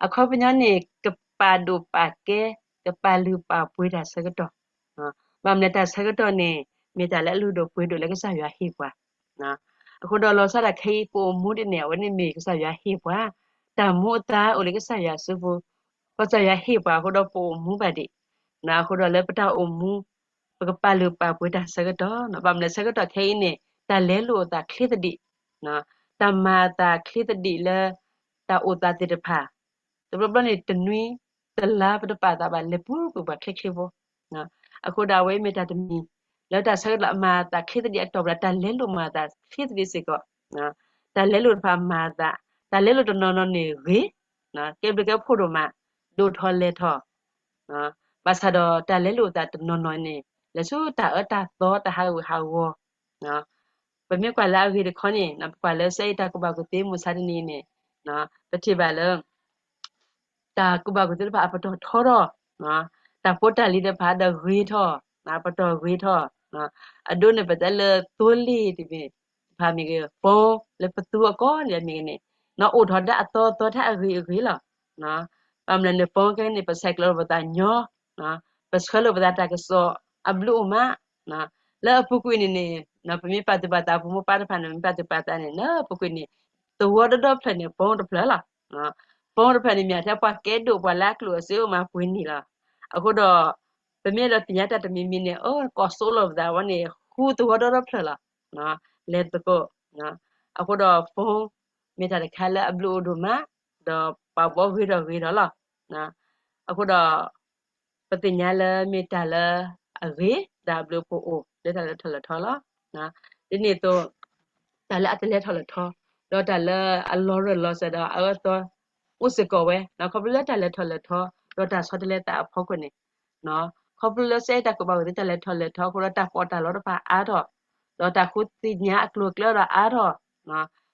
အခီပညီန့ၣ် ကပာ်ဒိၣ်ပာ်ကဲ, ကပာ်လုၢ်ပာ်ပှ့ၤတၢ်ဆၢကတီၢ်, ဘၣ်မနုၤတၢ်ဆၢကတီၢ်န့ၣ် မ့ၢ်တၢ်လၢအလုၢ်ဒိၣ်ပှ့ၤဒိၣ်လၢကစၢ်ယွၤဟ့ၣ်ပှၤ, အဃိဒီးလီၤဆီဒၣ်ခဲအံၤ ပအိၣ်မူဒ်န့ၣ် အဝဲန့ၣ်မ့ၢ်ကစၢ်ယွၤဟ့ၣ်ပှၤ, တၢ်မူအသါအိၣ်လၢကစၢ်ယွၤစုပူၤ, ကစၢ်ယွၤဟ့ၣ်ပှၤအဃိဒီးပအိၣ်မူဘၣ်ဒံး, အဃိဒီးလၢပတၢ်အိၣ်မူ ပကပာ်လုၢ်ပာ်ပှ့ၤတၢ်ဆၢကတီၢ်, ဘၣ်မနုၤဆၢကတီၢ်ခဲအံၤန့ၣ် တၢ်လဲလိာ်အသးချ့သဒံး, တၢ်မၤအသးချ့သဒံးလၢ တၢ်အိၣ်သးသ့ၣ်တဖၣ်, တဘျီဘျီန့ၣ် တနွံတလါပတပာ်သးဘၣ် လဲၤပူၤကွံာ်ပှၤချ့ချ့ဖိ, အဃိဒီးအဝဲမ့ၢ်တၢ်တမံၤ လၢတၢ်ဆၢကတီၢ်အမၤအသးချ့သဒံးအတီၢ်ပူၤ တၢ်လဲလိာ်မၤအသးချ့သဒံးစ့ၢ်ကီး, တၢ်လဲလိာ်တဖၣ်မၤအသး, တၢ်လဲလိာ်တနီၤနီၤန့ၣ်ဂ့ၤ, ကဲဘျုးကဲဖှိၣ်ဒိၣ်မး, ဒိၣ်ထီၣ်လဲၤထီၣ်, ဘၣ်ဆၣ်ဒီးတၢ်လဲလိာ်အသးတနီၤနီၤန့ၣ် လဲၤဆူတၢ်အၢတၢ်သီတၢ်ဟးဂူာ်ဟးဂီၤ, ပမ့ၢ်ကွၢ်လၢအဂ့ၤတခီန့ၣ် ပကွၢ်လၢစဲအံၤတၢ်ကူၣ်ဘၣ်ကူၣ်သ့မုၢ်ဆါတနံၤန့ၣ် ပထံၣ်ဘၣ်လၢ တၢ်ကူၣ်ဘၣ်ကူၣ်သ့တဖၣ်အပတီၢ်ထီထီၣ်, တၢ်ဖိတၢ်လံၤတဖၣ်ဒီးဂ့ၤထီၣ်, ပတီၢ်ဂ့ၤထီၣ်, အဒိန့ၣ် ပတဲလၢသိလ့ၣ်တမံၤတဖၣ်မ့ၢ်ဂ့ၤ, ဖိလၢပသူအကီၢ်န့ၣ်မ့ၢ်ဂ့ၤန့ၣ် အိၣ်ထီၣ်ဒၣ်အသီအသီထဲအဂ့ၤအဂ့ၤလီၤ. ဘၣ်မနုၤန့ၣ် ဖိခဲန့ၣ် ပဆဲးကျိးလိာ်ပသးညီ, ပဆှၢလိာ်ပသးတၢ်ကစီၣ်အဘျုးအိၣ်မး, လၢအပူၤကွံာ်န့ၣ်န့ၣ် ပမ့ၢ်ပာ်သူၣ်ပာ်သး ပမိၢ်ပၢ်တဖၣ်န့ၣ် မ့ၢ်ပာ်သူၣ်ပာ်သးန့ၣ် လၢအပူၤကွံာ်န့ၣ် သဝီဒီဒီဖျၢၣ်န့ၣ် ဖိတဖျၢၣ်လီၤ. ဖိတဖျၢၣ်န့ၣ် မ့ၢ်ထဲပှၤကဲဒိၣ်ပှၤလၢအကျိၣ်အစ့အိၣ်မးပှဲၤနံၣ်လီၤ. အဃိဒီး ပမ့ၢ်အဲၣ်ဒိးသ့ၣ်ညါတၢ်တမံၤမံၤန့ၣ် အၢ ကိးစိးလိာ်ပသးဝဲန့ၣ် ဃူသဝီဒီဒီဖျၢၣ်လီၤ. လဲၤသကိး, အဃိဒီး phone မ့ၢ်တၢ်တခါလၢအဘျုးအိၣ်ဒိၣ်မး, ဒီးပှၤဘှီဂ့ၤထီၣ်ဂ့ၤထီၣ်လီၤ. အဃိဒီး ပသ့ၣ်ညါလၢမ့ၢ်တၢ်လၢအဂ့ၤ ဒီးအဘျုးအဖှိၣ်အိၣ်လၢတၢ်လဲၤထီၣ်လဲၤထီလီၤ. ဒ်န့ၣ်အသိး တၢ်လၢအတလဲၤထီၣ်လဲၤထီ, ဒီးတၢ်လၢအလီၤရၢၢ်လီၤစၢၤဒီးအအၢအသီ အိၣ်စ့ၢ်ကီးဝဲ, ခီဖျိလၢတၢ်လဲၤထီၣ်လဲၤထီ ဒီးတၢ်ဆီတလဲသးအဖီခိၣ်န့ၣ်, ခီဖျိလၢစဲအံၤတၢ်ကူၣ်ဘၣ်ကူၣ်သ့တၢ်လဲၤထီၣ်လဲၤထီအဃိဒီး တၢ်ပီးတၢ်လီတဖၣ်အါထီၣ်, ဒီးတၢ်ဃုသ့ၣ်ညါအကျိၤအကျဲဒီးအါထီၣ်,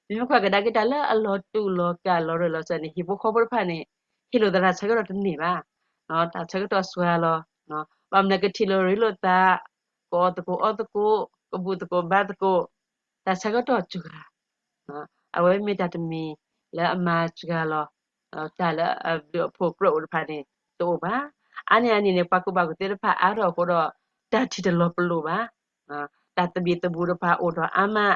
မ့မ့ၢ်ကွၢ်ကဒါက့ၤတၢ်လၢအလီၤတူာ်လီၤကာ်လီၤရၢၢ်လီၤစၢၤန့ၣ် ဟံၣ်ဖိဃီဖိတဖၣ်န့ၣ် ဟ့ၣ်လိာ်သး တၢ်ဆၢကတီၢ်တန့ၢ်ဘၣ်, တၢ်ဆၢကတီၢ်စှၤလီၤ, ဘၣ်မနုၤကထံၣ်လိာ်ရ့လိာ်သး, ကအီၣ်သကိးအီသကိး, ကဘူၣ်သကိးဘါသကိး, တၢ်ဆၢကတီၢ်စှၤ, အဝဲမ့ၢ်တၢ်တမံၤလၢအမၤစှၤလီၤ, တၢ်လၢအဘျုးအဖှိၣ်ပြၢအိၣ်တဖၣ်န့ၣ် တအိၣ်ဘၣ်. အါန့ၢ်အန့ၣ်န့ၣ် ပှၤကူၣ်ဘၣ်ကူၣ်သ့တဖၣ်အါထီၣ်အဃိဒီး တၢ်ထံၣ်တလီၤပလိာ်ဘၣ်, တၢ်သဘံၣ်သဘုၣ်တဖၣ်အိၣ်ထီၣ်အါမး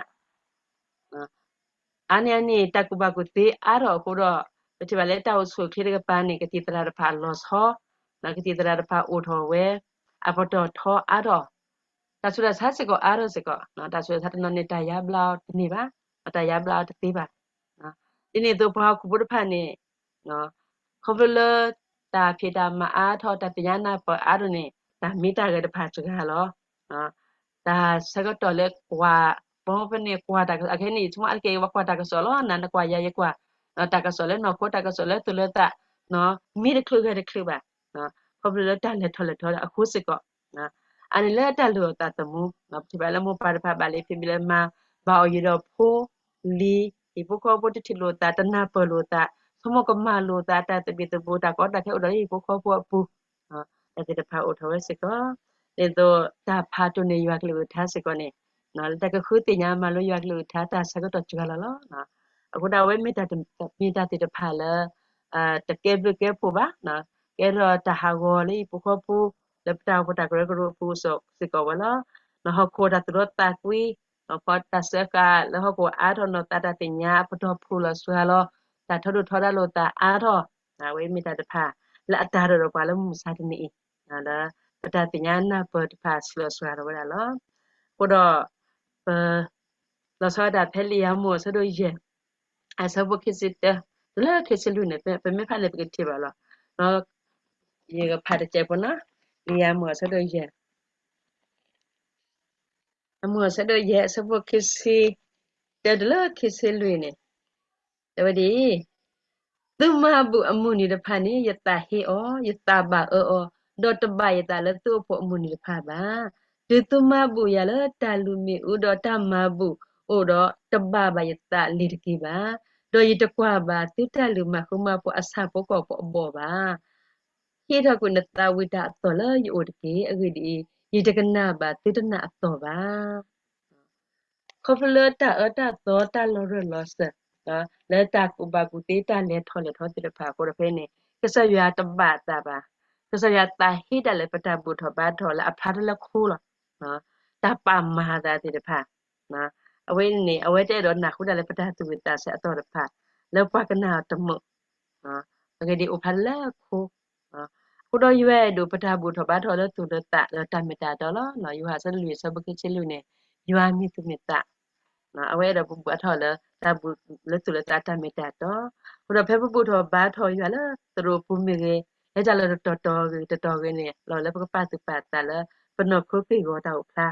အါန့ၢ်အန့ၣ် တၢ်ကူၣ်ဘၣ်ကူၣ်သ့အါထီၣ်အဃိဒီး ပထံၣ်ဘၣ်လၢတၢ်အိၣ်ဆူၣ်အိၣ်ချ့တကပၤန့ၣ် ကသံၣ်သရၣ်တဖၣ်အလီၤဆီ, ကသံၣ်သရၣ်တဖၣ်အိၣ်ထီၣ်ဝဲ, အပတီၢ်ထီအါထီၣ်, တၢ်ဆူးတၢ်ဆါစ့ၢ်ကီးအါထီၣ်စ့ၢ်ကီး, တၢ်ဆူးတၢ်ဆါတနီၤန့ၣ် တၢ်ယါဘျါအီၤတန့ၢ်ဘၣ်, တၢ်ယါဘျါအီၤတသ့ဘၣ်. ဒ်န့ၣ်အသိးပှၤဟီၣ်ခိၣ်ဖိတဖၣ်န့ၣ် ခီဖျိလၢ တၢ်ဖံးတၢ်မၤအါထီၣ် တၢ်သ့ၣ်ညါနၢ်ပၢၢ်အါထီၣ်န့ၣ် တၢ်မ့ၢ်တၢ်ဂဲၤတဖၣ်စှၤလီၤ. တၢ်ဆၢကတီၢ်လၢကွၢ် ပှၤဖဲန့ၣ်ကွၢ်တၢ်ကစီၣ် အခဲအံၤန့ၣ် ဆိကမိၣ်အါတက့ၢ် ပှၤကွၢ်တၢ်ကစီၣ်လီၤ နၤနကွၢ်ယၤယကွၢ်, တၢ်ကစီၣ်လၢနီၢ်ခိ တၢ်ကစီၣ်လၢသူၣ်လၢသး မ့ၢ်တချုးဂဲၤတချုးဘၣ်, ခီဖျိလၢတၢ်လဲၤထီၣ်လဲၤထီအဃိစ့ၢ်ကီး, အန့ၣ်လၢတၢ်လုၢ်အီၣ်သးသမူ, ပထံၣ်ဘၣ်လၢမိၢ်ပၢ်တဖၣ်ဘၣ်လံ ဖံးဘံလၢမၤ ဘၣ်အီၣ်ယံၤဒီးဖိလံၤ ဟံၣ်ဖိဃီဖိတထံၣ်လိာ်သး တနၢ်ပၢၢ်လိာ်သး ဆိကမိၣ်ကမၤလိာ်သး တၢ်သဘံၣ်သဘုၣ် တၢ်ကီတၢ်ခဲအိၣ်ဒီးလၢဟံၣ်ဖိဃီဖိအပူၤ, တၢ်သ့ၣ်တဖၣ်အိၣ်ထီၣ်ဝဲစ့ၢ်ကီး, ဒ်သိးတၢ်ဖးတိၢ်န့ၢ်ယွၤကလုၢ်ကထါစ့ၢ်ကီးန့ၣ်, လၢတၢ်ကဃုသ့ၣ်ညါမၤလိယွၤကလုၢ်ကထါ တၢ်ဆၢကတီၢ်စှၤလီၤလီၤ. အဃိဒၣ်ဝဲမ့ၢ်တၢ်တ မ့ၢ်တၢ်သ့ၣ်တဖၣ်လၢ တကဲဘျုးကဲဖှိၣ်ဘၣ်, ကဲထီၣ်တၢ်ဟးဂီၤလၢဟံၣ်ဖိဃီဖိ လၢပတၢ်အိၣ်ဖှိၣ်တၢ်ကရၢကရိအပူၤစ့ၢ်ကီးဝဲလီၤ. ဟီၣ်ခိၣ်တၢ်သူၣ်ထီၣ်သးကွံ, တၢ်စၢဃာ်လၢဟီၣ်ခိၣ်အါထီၣ်နီၢ်သးတၢ်သ့ၣ်ညါအပတီၢ်ဖုၣ်လီၤစှၤလီၤ, တၢ်ထီဒိၣ်ထီဒါလိာ်သးအါထီၣ်, အဝဲမ့ၢ်တၢ်တဖၣ် လၢအတၢ်ဒီးပှၤလၢမုၢ်မဆါတနံၤအံၤ, လၢပတၢ်သ့ၣ်ညါနၢ်ပၢၢ်တဖၣ်ဆှၢလီၤစှၤထီၣ်ဝဲဒၣ်လီၤ. အဃိဒီး ပ လီၤဆီဒၣ်တၢ်ဖဲလံာ်ယၤမိၣ်အဆၢဒိၣ်ယဲၢ် အဆၢဖိခံဆံတၢ တုၤလၢခံဆံလွံၢ်န့ၣ် ပမ့ၢ်ဖးန့ၣ် ပကထံၣ်ဘၣ်လီၤ. ယကဖးတစဲးဖိနီၤ, လံာ်ယၤမိၣ်အဆၢဒိၣ်ယဲၢ်, ယၤမိၣ်အဆၢဒိၣ်ယဲၢ် အဆၢဖိခံဆံတၢ တုၤလၢခံဆံလွံၢ်န့ၣ်, တဲဝဲဒ်အံၤ, သုမၤဘူၣ်အမုၢ်နံၤတဖၣ်န့ၣ် ယသးဟ့အီၤ, ယသးဘၣ်အၢအီၤ, ဒီးတဘၣ်ယသးလၢသုအိၣ်ဖှိၣ်အမုၢ်နံၤတဖၣ်ဘၣ်. တုၤသုမၤဘူၣ်ယၤလၢတၢ်လုၢ်မ့ၣ်အူဒီးတၢ်မၤဘူၣ်အိၣ်ဒီး တဘၣ်ဘၣ်ယသးလ့ၤတက့ၢ်ဘၣ်. ဒီးယတကွၢ်ဘၣ်သုတၢ်လုၢ်မၤဃူမၤဖိးအဆၣ်ဖိကီၢ်ဖိအဘီၣ်ဘၣ်. ဟ့ၣ်ထီၣ်ကွံာ်နသးဝံၣ်တၢ်အသီၣ်လၢယအိၣ်တက့ၢ်. အဂ့ၢ်ဒ်အံၤ, ယတကနၣ်ဘၣ်သုတနၢ်အသီၣ်ဘၣ်. ခီဖျိလၢတၢ်အၢတၢ်သီတၢ်လီၤရၢၢ်လီၤစၢၤ လၢတၢ်ကူၣ်ဘၣ်ကူၣ်သ့တၢ်လဲၤထီၣ်လဲၤထီသ့ၣ်တဖၣ်အဃိဒီးဖဲန့ၣ် ကစၢ်ယွၤတဘၣ်အသးဘၣ်. ကစၢ်ယွၤသးဟ့တၢ်လၢပတၢ်ဘူၣ်ထီၣ်ဘါထီၣ်လၢအဖျါထီၣ်လၢခိလီၤ. တၢ်ပာ်မၤသးသ့ၣ်တဖၣ် အဝဲန့ၣ် အဝဲတအဲၣ်ဒိးနၢ်ဟူတၢ်လၢပတၢ်သူၣ်ဝံၣ်သးဆၢအသီၣ်တဖၣ် လၢပှၤကနၣ်အီၤတမုာ် အဂ့ၢ်ဒ်အံၤ အိၣ်ဖျါထီၣ်လၢခိ အဃိဒီးယွၤအဲၣ်ဒိးပတၢ်ဘူၣ်ထီၣ်ဘါထီၣ်လၢသူၣ်လၢသးလၢတၢ်မ့ၢ်တၢ်တီလီၤ. ယိၤဟၣ်အဆၢဒိၣ်လွံၢ်အဆၢဖိခံဆံလွံၢ်န့ၣ်, ယွၤမ့ၢ်သူၣ်မ့ၢ်သး, အဝဲအဲၣ်ဒိးပဘူၣ်အါထီၣ်လၢတၢ်ဘူၣ်လၢသူၣ်လၢသးတၢ်မ့ၢ်တၢ်တီ, အဃိဒီးဖဲပဘူၣ်ထီၣ်ဘါထီၣ်ယွၤလၢသရိာ်ပူၤမ့ၢ်ဂ့ၤ, လၢတၢ်လီၢ်တတီၤတီၤဂ့ၤတတီၤဂ့ၤန့ၣ် လီၤလၢပကပာ်သူၣ်ပာ်သးလၢ ပနီၢ်ခိက့ၢ်ဂီၤတၢ်အိၣ်ဖျါ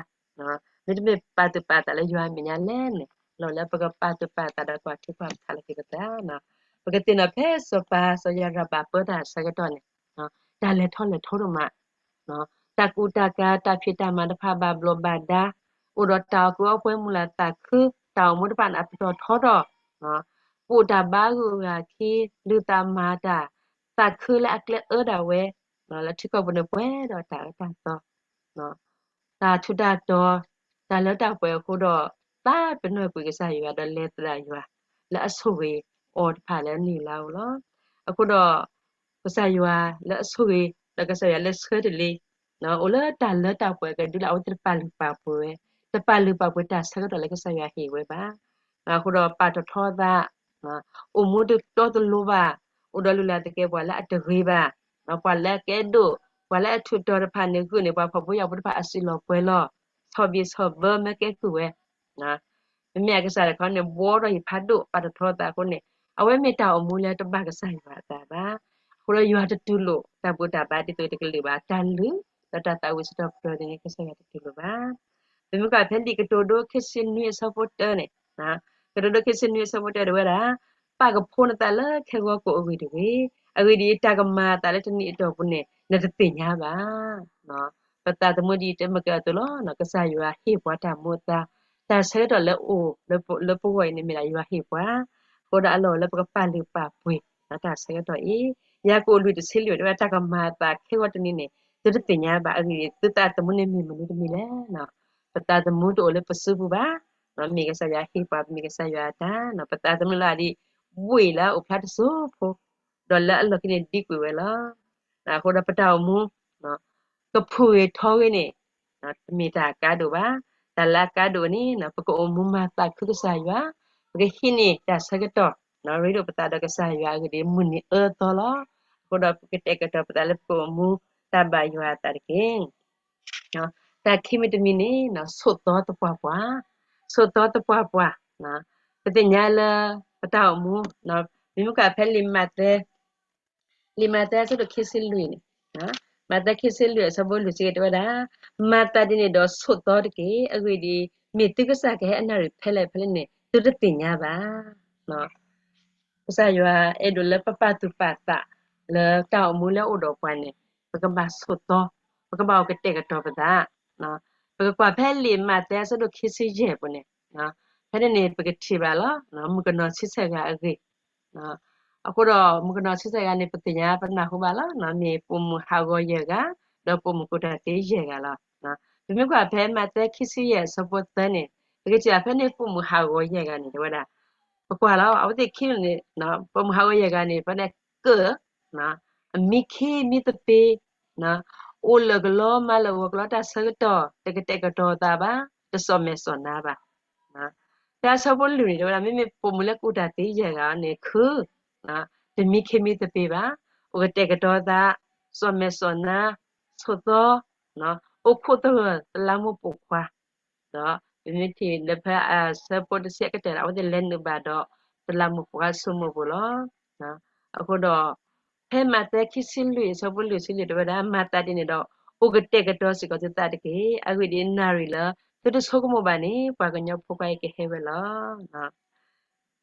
မ့တမ့ၢ်ပာ်သူၣ်ပာ်သးလၢယွၤအမဲာ်ညါလဲၣ်န့ၣ် လီၤလၢပကပာ်သူၣ်ပာ်သးဒီးကွၢ်ထံကွၢ်ဖးလီၤက့ၤပသး, ပကသ့ၣ်နီၣ်ဖဲစီၤပၤစီၤယၤရဘၣ်ပၢတၢ်အဆၢကတီၢ်န့ၣ်, တၢ်လဲၤထီၣ်လဲၤထီဒိၣ်မး, တၢ်ကူၣ်တၢ်ကၤတၢ်ဖံးတၢ်မၤတဖၣ်ဘၣ်ဘျီးဘၣ်ဒါ, အိၣ်ဒီးတၢ်အီၣ်ကုးအီပှဲၤမုၢ်လၢ်သးခု, တၢ်အိၣ်မူတဖၣ်န့ၣ်အပတီၢ်ထီထီၣ်, ပအိၣ်တၢ်ဘါဂုာ်ဂၤခံ, လုၢ်သးမၤတၢ်, သးခုလၢအကျဲအၢဒၣ်ဝဲ, လၢထံကီၢ်ပူၤန့ၣ်ပှဲၤဒီးတၢ်အၢတၢ်သီ တၢ်ထူးတၢ်တီၤ, တၢ်လၢတၢ်ပှဲၤအဃိဒီး, သးပ့ၤနီၣ်ကွံာ်ကစၢ်ယွၤဒီးလဲၤသဒၣ်ယွၤ, လၢအဆိၣ်ဂ့ၤအီၤတဖၣ်လၢနံၣ်လါဧိၤလီၤ. အဃိဒီး, ကစၢ်ယွၤလၢအဆိၣ်ဂ့ၤ, ဒီးကစၢ်ယွၤလၢဆှၢတလ့, အိၣ်လၢတၢ်လၢတၢ်ပှဲၤကဒုလၢအဝဲသ့ၣ်တပာ်လုၢ်ပာ်ပှ့ၤဝဲ, တပာ်လုၢ်ပာ်ပှ့ၤတၢ်ဆၢကတီၢ်လၢကစၢ်ယွၤဟ့ၣ်ဝဲဘၣ် အဃိဒီးပာ်ထီၣ်ထီသး, အိၣ်မူတတီတလိၤဘၣ်, အိၣ်ဒီးလုၢ်လၢ်သကဲးပဝးလၢအတဂ့ၤဘၣ်, ပှၤလၢအကဲဒိၣ်, ပှၤလၢအထူးတီၤတဖၣ်န့ၣ်ဂုာ်န့ၢ်ပှၤဖှီၣ်ဖိယာ်ဖိတဖၣ်အစုလီၢ်ပှဲၤလီၢ်, ဆီၣ်ဘံၣ်ဆီၣ်ဘၢမ့ၢ်ကဲကုၢ်ဝဲ, မ့မ့ၢ်အကစၢ်တခီန့ၣ် ဘှီထီၣ်ဟံၣ်ဖးဒိၣ်ပာ်ထီၣ်ထီသးအဃိန့ၣ်, အဝဲမ့ၢ်တၢ်အိၣ်မူလၢတဘၣ်ကစၢ်ယွၤအသးဘၣ်. အဃိဒီးယွၤတတူၢ်လိာ်တၢ်ဘူၣ်တၢ်ဘါဒ်သိးတကလုာ်ဘၣ်, တၢ်လုၢ်, ဒီးတၢ်သးဝံၣ်စံးထီၣ်ပတြၢၤန့ၣ် ကစၢ်ယွၤတတူၢ်လိာ်ဘၣ်. ပမ့ၢ်ကွၢ်ဖဲလံာ်ကတိၤဒိခံဆံနွံအဆၢဖိတၢန့ၣ်, ကတိၤဒိခံဆံနွံအဆၢဖိတၢတဲဝဲဒၣ်, ပာ်ကဖိနသးလၢခဲဂီၤကိာ်အဂ့ၢ်တဂ့ၤ, အဂ့ၢ်ဒ်အံၤတၢ်ကမၤအသးလၢတနံၤအတီၢ်ပူၤန့ၣ် နတသ့ၣ်ညါဘၣ်. ပသးသမူဒ်တမ့ၢ်ကဲအသိးလီၤ, ကစၢ်ယွၤဟ့ၣ်ပှၤတၢ်မူအသါ, တၢ်ဆၢကတီၢ်လၢအိၣ်လၢပဂီၢ်အံၤန့ၣ်မ့ၢ်ဒၣ်ယွၤဟ့ၣ်ပှၤ, အဃိဒီးအလီၢ်အိၣ်လၢပကပာ်လုၢ်ပာ်ပှ့ၤ, တၢ်ဆၢကတီၢ်အံၤ, ယၤကိာ်လွံၢ်တဆံလွံၢ်တဲဝဲဒၣ် တၢ်ကမၤအသးခဲဂီၤတနံၤန့ၣ် သုတသ့ၣ်ညါဘၣ်, အဂ့ၢ်ဒ်အံၤ သုသးသမူန့ၣ်မ့ၢ်မနုၤတမံၤလဲၣ်. ပသးသမူတအိၣ်လၢပစုပူၤဘၣ်, မ့ၢ်ကစၢ်ယွၤဟ့ၣ်ပှၤ ပမ့ၢ်ကစၢ်ယွၤအတၢ်, ပသးသမူလၢအဒ် ဝ့ၢ်လၢအအိၣ်ဖျါတစိၢ်ဖိ, ဒီးလၢအလီၢ်ခံန့ၣ်ဒံကွံာ်ဝဲလီၤ. အဃိဒီးပတၢ်အိၣ်မူ ကဖုၣ်ဂ့ၤထီဂ့ၤန့ၣ်, တမ့ၢ်တၢ်ကါဒိၣ်ဘၣ်. တၢ်လၢအကါဒိၣ်န့ၣ် ပကအိၣ်မူမၤသးခုကစၢ်ယွၤ, ပကဟံးန့ၢ်တၢ်ဆၢကတီၢ်, ရ့ဒိၣ်ပသးဒီးကစၢ်ယွၤအဂ့ၢ်ဒ်အံၤ မုၢ်နံၤအၢသီလီၤ. အဃိဒီးပကတဲာ်ကတီၤပသးလၢပကအိၣ်မူတၢ်ဘၣ်ယွၤအသးတက့ၢ်. တၢ်ခံမံၤတမံၤန့ၣ် ဆိးသီသပှၢ်ပှၢ်, ဆိးသီသပှၢ်ပှၢ်, ပသ့ၣ်ညါလၢ ပတၢ်အိၣ်မူ, မ့မ့ၢ်ကွၢ်ဖဲလံာ်မးသဲ လံာ်မးသဲအဆၢဒိၣ်ခံဆံလွံၢ်န့ၣ်, မးသဲခံဆံလွံၢ်အဆၢဖိလွံၢ်စံးက့ၤတဲဝဲဒၣ်, မၤသးဒ်န့ၣ်ဒီးဆိးသီတက့ၢ်. အဂ့ၢ်ဒ်အံၤ, မ့ၢ်သုကစၢ်ကဟဲအနၣ်ရံၣ်ဖဲလဲၣ်ဖဲလဲၣ်န့ၣ် သုတသ့ၣ်ညါဘၣ်. ကစၢ်ယွၤအဲၣ်ဒိးလၢပပာ်သူၣ်ပာ်သး လၢတၢ်အိၣ်မူလၢအအိၣ်ဒီးပှၤန့ၣ် ပကဘၣ်ဆိးသီ, ပကဘၣ်အိၣ်ကတဲာ်ကတီၤပသး. ပကကွၢ်ဖဲလံာ်မးသဲအဆၢဒိၣ်ခံဆံယဲၢ်ပူၤန့ၣ်, ဖဲန့ၣ်န့ၣ် ပကထံၣ်ဘၣ်လီၤ, မုၣ်ကနီၤဆံဆဲၣ်ဂၤအဂ့ၢ် အဃိဒီးမုၣ်ကနီၤဆံဆဲၣ်ဂၤန့ၣ် ပသ့ၣ်ညါပနၢ်ဟူဘၣ်လီၤ, မ့ၢ်ပိာ်မုၣ်ဟးဂီၤယဲၢ်ဂၤ, ဒီးပိာ်မုၣ်ကူၣ်တၢ်သ့ယဲၢ်ဂၤလီၤ. ပမ့ၢ်ကွၢ်ဖဲမးသဲခံဆံယဲၢ်အဆၢဖိသၢန့ၣ်, ပကထံၣ်ဘၣ်ဖဲန့ၣ်ပိာ်မုၣ်ဟးဂီၤယဲၢ်ဂၤန့ၣ် တဲဝဲဒၣ်, ပကွၢ်လီၤ အဝဲသ့ၣ်ခံန့ၣ်, ပိာ်မုၣ်ဟးဂီၤယဲၢ်ဂၤန့ၣ် ဖဲန့ၣ်ကၢၣ် အမံခ့မံသပ့ၤ, အိၣ်လၢာ်ကလီ မၤလၢာ်ဂီၤကလီတၢ်ဆၢကတီၢ် တကတဲာ်ကတီၤသးဘၣ်, တစီၣ်မဲာ်စီၣ်နါဘၣ်. ဖဲအဆၢဖိလွံၢ်န့ၣ် တဲဝဲဒၣ် မ့မ့ၢ်ပိာ်မုၣ်လၢကူၣ်တၢ်သ့ယဲၢ်ဂၤန့ၣ် ခု, တမံခ့မံသပ့ၤဘၣ်, အိၣ်ကတဲာ်ကတီၤသး, စီၣ်မဲာ်စီၣ်နါ, ဆိးသီ, အိၣ်ခိးသဂၢၢ်သလါမိၢ်ပိာ်ခွါ ဒီးပမ့ၢ်ထံၣ်လၢဖဲအဆၢဖိတဆံအကတၢၢ်န့ၣ် အဝဲသ့ၣ်လဲၤနုာ်ဘၣ်ဒီး သလါမိၢ်ပိာ်ခွါဆိမိၣ်ပူၤလီၤ. အဃိဒီး ဖဲမးသဲခံဆံလွံၢ်အဆၢဖိလွံၢ်ဆံလွံၢ်တဲဝဲဒၣ်, မၤသးဒ်န့ၣ်ဒီး အိၣ်ကတဲာ်ကတီၤစ့ၢ်ကီးသုသးတက့ၢ်. အဂ့ၢ်ဒ်အံၤ နၣ်ရံၣ်လၢသုတဆိကမိၣ်ဘၣ်န့ၣ် ပှၤကညီဖိခွါအံၤကဟဲဝဲလီၤ.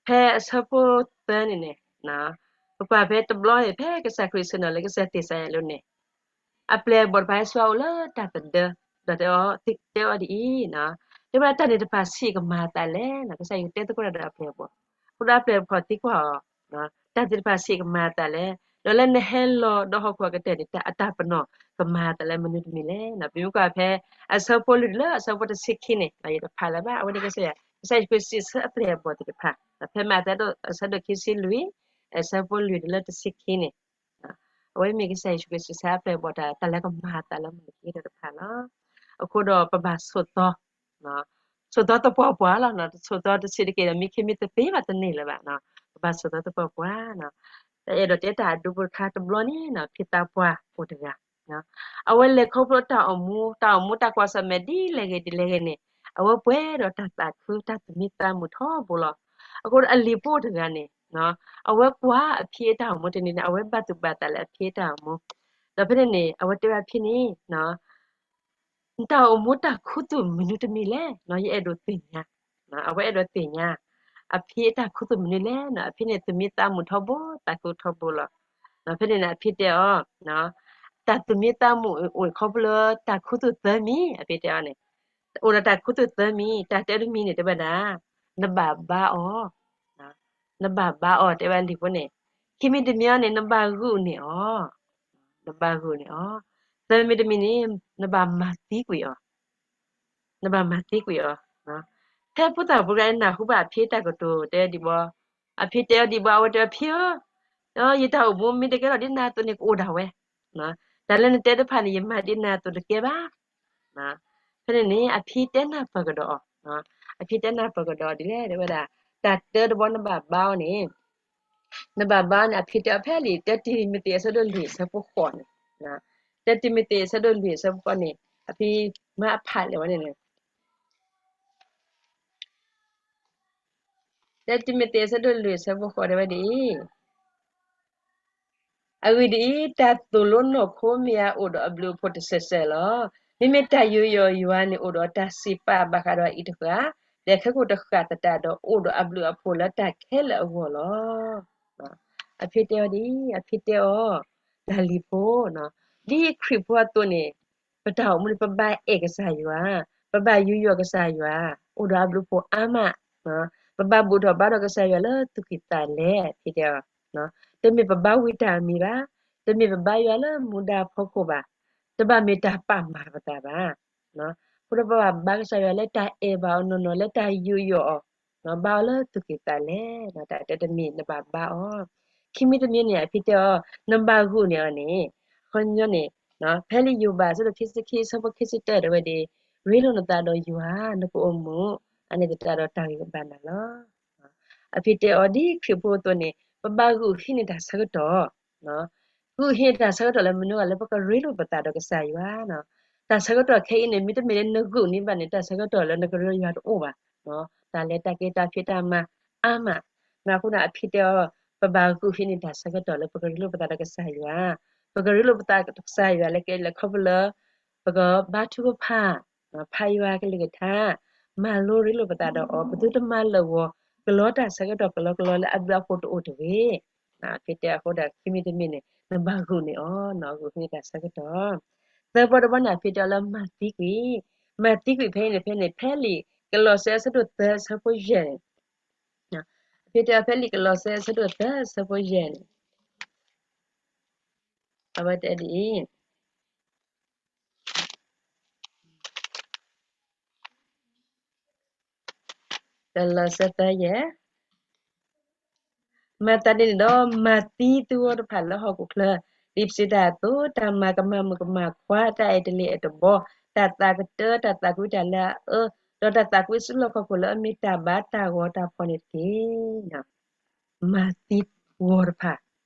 ဖဲအဆၢဖိသၢန့ၣ်န့ၣ်, ပကွၢ်ဖဲတဘျီန့ၣ် ဖဲကစၢ်ခရံာ်ဆ့ၣ်နီၤလၢကစၢ်သ့ၣ်စၤယၤအလိၤန့ၣ်, အပျဲၢ်အဘီၣ်တဖၣ်ဟဲဆူအအိၣ်လၢတၢ်သဒၢ, ဒီးတဲအီၤဒ်အံၤ, တဲဝဲဒၣ်တၢ်န့ၣ်တဖၣ်ဆံးကမၤအသးလဲၣ်. ကစၢ်ယွၤတဲသကိးတၢ်ဒီးအပျဲၢ်အဘီၣ်, အဃိဒီးအပျဲၢ်အဘီၣ်သံကွၢ်အီၤ, တၢ်သ့ၣ်တဖၣ်ဆံးကမၤအသးလဲၣ်, ဒီးလၢနဟဲလီၤဒီးဟီၣ်ခိၣ်အကတၢၢ်န့ၣ် အတၢ်ပနီၣ်ကမၤအသးလၢမနုၤတမံၤလဲၣ်. ပမ့ၢ်ကွၢ်ဖဲအဆၢဖိလွံၢ်တုၤလၢအဆၢဖိတဆံခံန့ၣ် ယတဖးလၢၤဘၣ်, အဝဲန့ၣ်ကစၢ်ယွၤ, ကစၢ်ယ့ၣ်ၡူးခရံာ်စံးဆၢအပျဲၢ်အဘီၣ်သ့ၣ်တဖၣ်, ဖဲမးသဲအဆၢဒိၣ်ခံဆံလွံၢ်, အဆၢဖိလွံၢ်တုၤလၢတဆံခံန့ၣ် အဝဲမ့ၢ်ကစၢ်ယ့ၣ်ၡူးခရံာ်စံးဆၢအပျဲၢ်အဘီၣ်တၢ် တၢ်လၢကမၤအသးလၢမုၢ်နံၤက့ၤဒီးတဖၣ်လီၤ. အဃိဒီးပဘၣ်ဆိးသီ, ဆိးသီသပှၢ်ပှၢ်လီၤ. ဆိးသီတဆံးတက့ၢ်ဒီး မံခ့မံသပ့ၤဘၣ်တန့ၢ်လၢၤဘၣ်, ပဘၣ်ဆိးသီသပှၢ်ပှၢ်လီၤ. တၢ်အဲၣ်ဒိးတဲတၢ်အဒိဖိတခါတဘျီန့ၣ် ဖံသးပှၢ်အိၣ်တဂၤ, အဝဲလဲၤခီဖျိတၢ်အိၣ်မူ တၢ်အိၣ်မူတၢ်ကွၢ်ဆၢၣ်မဲာ်ဒ်လဲၣ်ဂ့ၤဒ်လဲၣ်ဂ့ၤန့ၣ် အဝဲပှဲၤဒီးတၢ်သးခု တၢ်သူၣ်မံသးမုာ်ထီဘိလီၤ. အဃိဒီးအလံၤဖိတဂၤန့ၣ် အဝဲကွၢ်အဖံအတၢ်အိၣ်မူတနံၤန့ၣ် အဝဲဘၣ်သူၣ်ဘၣ်သးလၢအဖံအတၢ်အိၣ်မူ, ဒီးဖဲန့ၣ်န့ၣ် အဝဲတဲဝဲအဖံန့ၣ် နတၢ်အိၣ်မူတၢ်ခူသူၣ်မနုၤတမံၤလဲၣ်, ယအဲၣ်ဒိးသ့ၣ်ညါ, အဝဲအဲၣ်ဒိးသ့ၣ်ညါ အဖံအတၢ်ခူသူၣ်မနုၤလဲၣ်, အဖံန့ၣ်သူၣ်မံသးမုာ်ထီဘိ သးခုထီဘိလီၤ. ဖဲန့ၣ်န့ၣ် အဖံတဲအီၤ, တၢ်သူၣ်မံသးမုာ်အိၣ်ခီဖျိလၢတၢ်ခူသူၣ်သၢမံၤ, အဖံတဲအီၤန့ၣ် အိၣ်ဒီးတၢ်ခူသူၣ်သၢမံၤ, တၢ်တဲတမံၤန့ၣ် တဲဝဲဒၣ် နဘၣ်ဘါအီၤ, နဘၣ်ဘါအီၤ တဲဝဲလံၤဖိန့ၣ်, ခံမံၤတမံၤအီၤန့ၣ် နဘၣ်ဂုာ်န့ၢ်အီၤ, နဘၣ်ဂုာ်န့ၢ်အီၤ, သၢမံၤတမံၤန့ၣ် နဘၣ်မၤသံကွံာ်အီၤ နဘၣ်မၤသံကွံာ်အီၤ. ဖဲဖိသၣ်ဖိတဂၤနၢ်ဟူဘၣ်အဖံတၢ်ကတိၤတဲဒံးဘၣ်, အဖံတဲအီၤဒံးဘၣ် အဝဲတဲအဖံဧၢ, ယတၢ်အိၣ်မူမ့ၢ်တကဲထီၣ်ဒ်နၤအသိးန့ၣ် ကအိၣ်ဒၣ်ဝဲ, တၢ်လၢနတဲတဖၣ်န့ၣ် ယမၤဒ်နၤအသိးတကဲဘၣ်. ဖဲန့ၣ်န့ၣ် အဖံတဲနၢ်ပၢၢ်ကဒီးအီၤ, အဖံတဲနၢ်ပၢၢ်ကဒီးဒ်လဲၣ် တဲဝဲဒၣ်, တၢ်တၢတဘီနဘၣ်ဘါအီၤန့ၣ် နဘၣ်ဘါန့ၣ် အဖံတဲအီၤဖဲလံာ် တၢတံၤမသ့းအဆၢဒိၣ်လွံၢ်အဆၢဖိဃိးန့ၣ်, တၢတံၤမသ့းအဆၢဒိၣ်လွံၢ်အဆၢဖိဃိးန့ၣ် အဖံမၤအဖးလဲၣ်ဝဲန့ၣ်န့ၣ် တၢတံၤမသ့းအဆၢဒိၣ်လွံၢ်အဆၢဖိဃိးတဲဝဲဒ်အံၤ, အဂ့ၢ်ဒ်အံၤ, တၢ်သိၣ်လိနီၢ်ခိမ့ၢ်အအိၣ်ဒီးအဘျုးအဖှိၣ်တစဲးစဲးလီၤ. မ့မ့ၢ်တၢ်ယူးယီၣ်ယွၤန့ၣ် အိၣ်ဒီးတၢ်စံးပာ်ဘၣ်ဃးဒီးအအံၤတဃၣ်, ဒီးခဲကိာ်တဃၣ်သတးဒီး အိၣ်ဒီးအဘျုးအဖှိၣ်လၢတၢ်ခဲလၢာ်အဂီၢ်လီၤ. အဖံတဲအီၤဒ်အံၤ, အဖံတဲအီၤ, တၢ်လံၤဖိ, ဒ်ခရံာ်ဖိအသိးန့ၣ် ပတၢ်အိၣ်မူန့ၣ် ပဘၣ်အဲၣ်ကစၢ်ယွၤ, ပဘၣ်ယူးယီၣ်ကစၢ်ယွၤ, အိၣ်ဒီးအဘျုးအဖှိၣ်အါမး, ပဘၣ်ဘူၣ်ထီၣ်ဘါထီၣ်ကစၢ်ယွၤလၢသူၣ်ကံၢ်သးလဲ, ဖံတဲအီၤ, တမ့ၢ်ပဘါဝံတၢ်အမံၤဘၣ်, တမ့ၢ်ပဘါယွၤလၢမူဒါဖီခိၣ်ဘၣ်, တဘၣ်မ့ၢ်တၢ်ပာ်မၤပသးဘၣ်. အဃိဒီးပဘၣ်ဘါကစၢ်ယွၤလၢတၢ်အဲၣ်ဘၣ်အီၤနီၢ်နီၢ် လၢတၢ်ယူးယီၣ်အီၤ, ဘါအီၤလၢသူၣ်ကံၢ်သးလဲ, တၢ်တဲတမံၤနဘၣ်ဘါအီၤ, ခံမံၤတမံၤန့ၣ် အဖံတဲအီၤ နဘၣ်ဂုာ်န့ၢ်အီၤန့ၣ်, အခီပညီန့ၣ် ဖဲလံာ်ယိၤဘးအဆၢဒိၣ်ခံဆံခံအဆၢဖိခံဆံတၢတဲဝဲဒ်အံၤ, ရ့လိာ်နသးဒီးယွၤ, နကအိၣ်မူ, အန့ၣ်သတးဒီးတၢ်ဂ့ၤကဘၣ်နၤလီၤ. အဖံတဲအီၤဒ်ခရံာ်ဖိအသိးန့ၣ် ပဘၣ်ဂုာ်ဟံးန့ၢ်တၢ်ဆၢကတီၢ်, ဂုာ်ဟံးန့ၢ်တၢ်ဆၢကတီၢ်လၢမနုၤဂၤလၢပကရ့လိာ်ပသးဒီးကစၢ်ယွၤ, တၢ်ဆၢကတီၢ်ခဲအံၤန့ၣ် မ့တမ့ၢ်လၢနဂုာ်န့ၢ်ဘၣ်န့ၣ် တၢ်ဆၢကတီၢ်လၢနကရ့ယွၤတအိၣ်ဘၣ်, တၢ်လဲၤတၢ်က့ၤတၢ်ဖံးတၢ်မၤအါမး, အဃိန့ၣ် အဖံတဲအီၤ ပဘၣ်ဂုာ်ဟံးန့ၢ်တၢ်ဆၢကတီၢ်လၢပကရ့လိာ်ပသးဒီးကစၢ်ယွၤ, ပကရ့လိာ်ပသးဒီးကစၢ်ယွၤလၢကလဲၤခီဖျိလၢ ပကဘါထုကဖၣ်, ဖးယွၤကလုၢ်ကထါ, မၤလိရ့လိာ်ပသးဒီးအီၤ, ပသုတမၤလၢာ်ဂီၤကလီတၢ်ဆၢကတီၢ်ကလီကလီလၢအဘျုးအဖှိၣ်တအိၣ်တဂ့ၤ. ဖံတဲအဃိဒီးခံမံၤတမံၤန့ၣ် နဘၣ်ဂုာ်န့ၢ်အီၤ, ဂုာ်န့ၢ်တၢ်ဆၢကတီၢ်, သၢဘီတဘီန့ၣ် အဖံတဲအီၤလၢမၤသံကွံာ်, မၤသံကွံာ်ဖဲအံၤန့ၣ် ဖဲန့ၣ် ဖဲလံာ်ကလီးစဲအဆၢဒိၣ်သၢအဆၢဖိယဲၢ်န့ၣ်, အဖံတဲအီၤဖဲလံာ်ကလီးစဲအဆၢဒိၣ်သၢအဆၢဖိယဲၢ်န့ၣ်, အဝဲတဲဒ်အံၤ ကလီးစဲသၢယဲၢ်, မၤသးဒ်န့ၣ်ဒီး မၤသံသုဂီၢ်တဖၣ်လၢဟီၣ်ခိၣ်ချၢ, ဒ်ပစံးတၢ်အသိး, တၢ်မၤကမၣ်မုၣ်ကမၣ်ခွါ, တၢ်အဲၣ်တလံၤအဲၣ်တဘီ, တၢ်သးကတၢၢ်, တၢ်သးကွံတၢ်လၢအအၢ, ဒီးတၢ်သးကွံဆူလီၢ်ခီၣ်ခိၣ်လၢအမ့ၢ်တၢ်ဘါတၢ်ဂီၤတၢ်ဖီၣ်န့ၣ်တက့ၢ်. မၤသံဂီၤတဖၣ်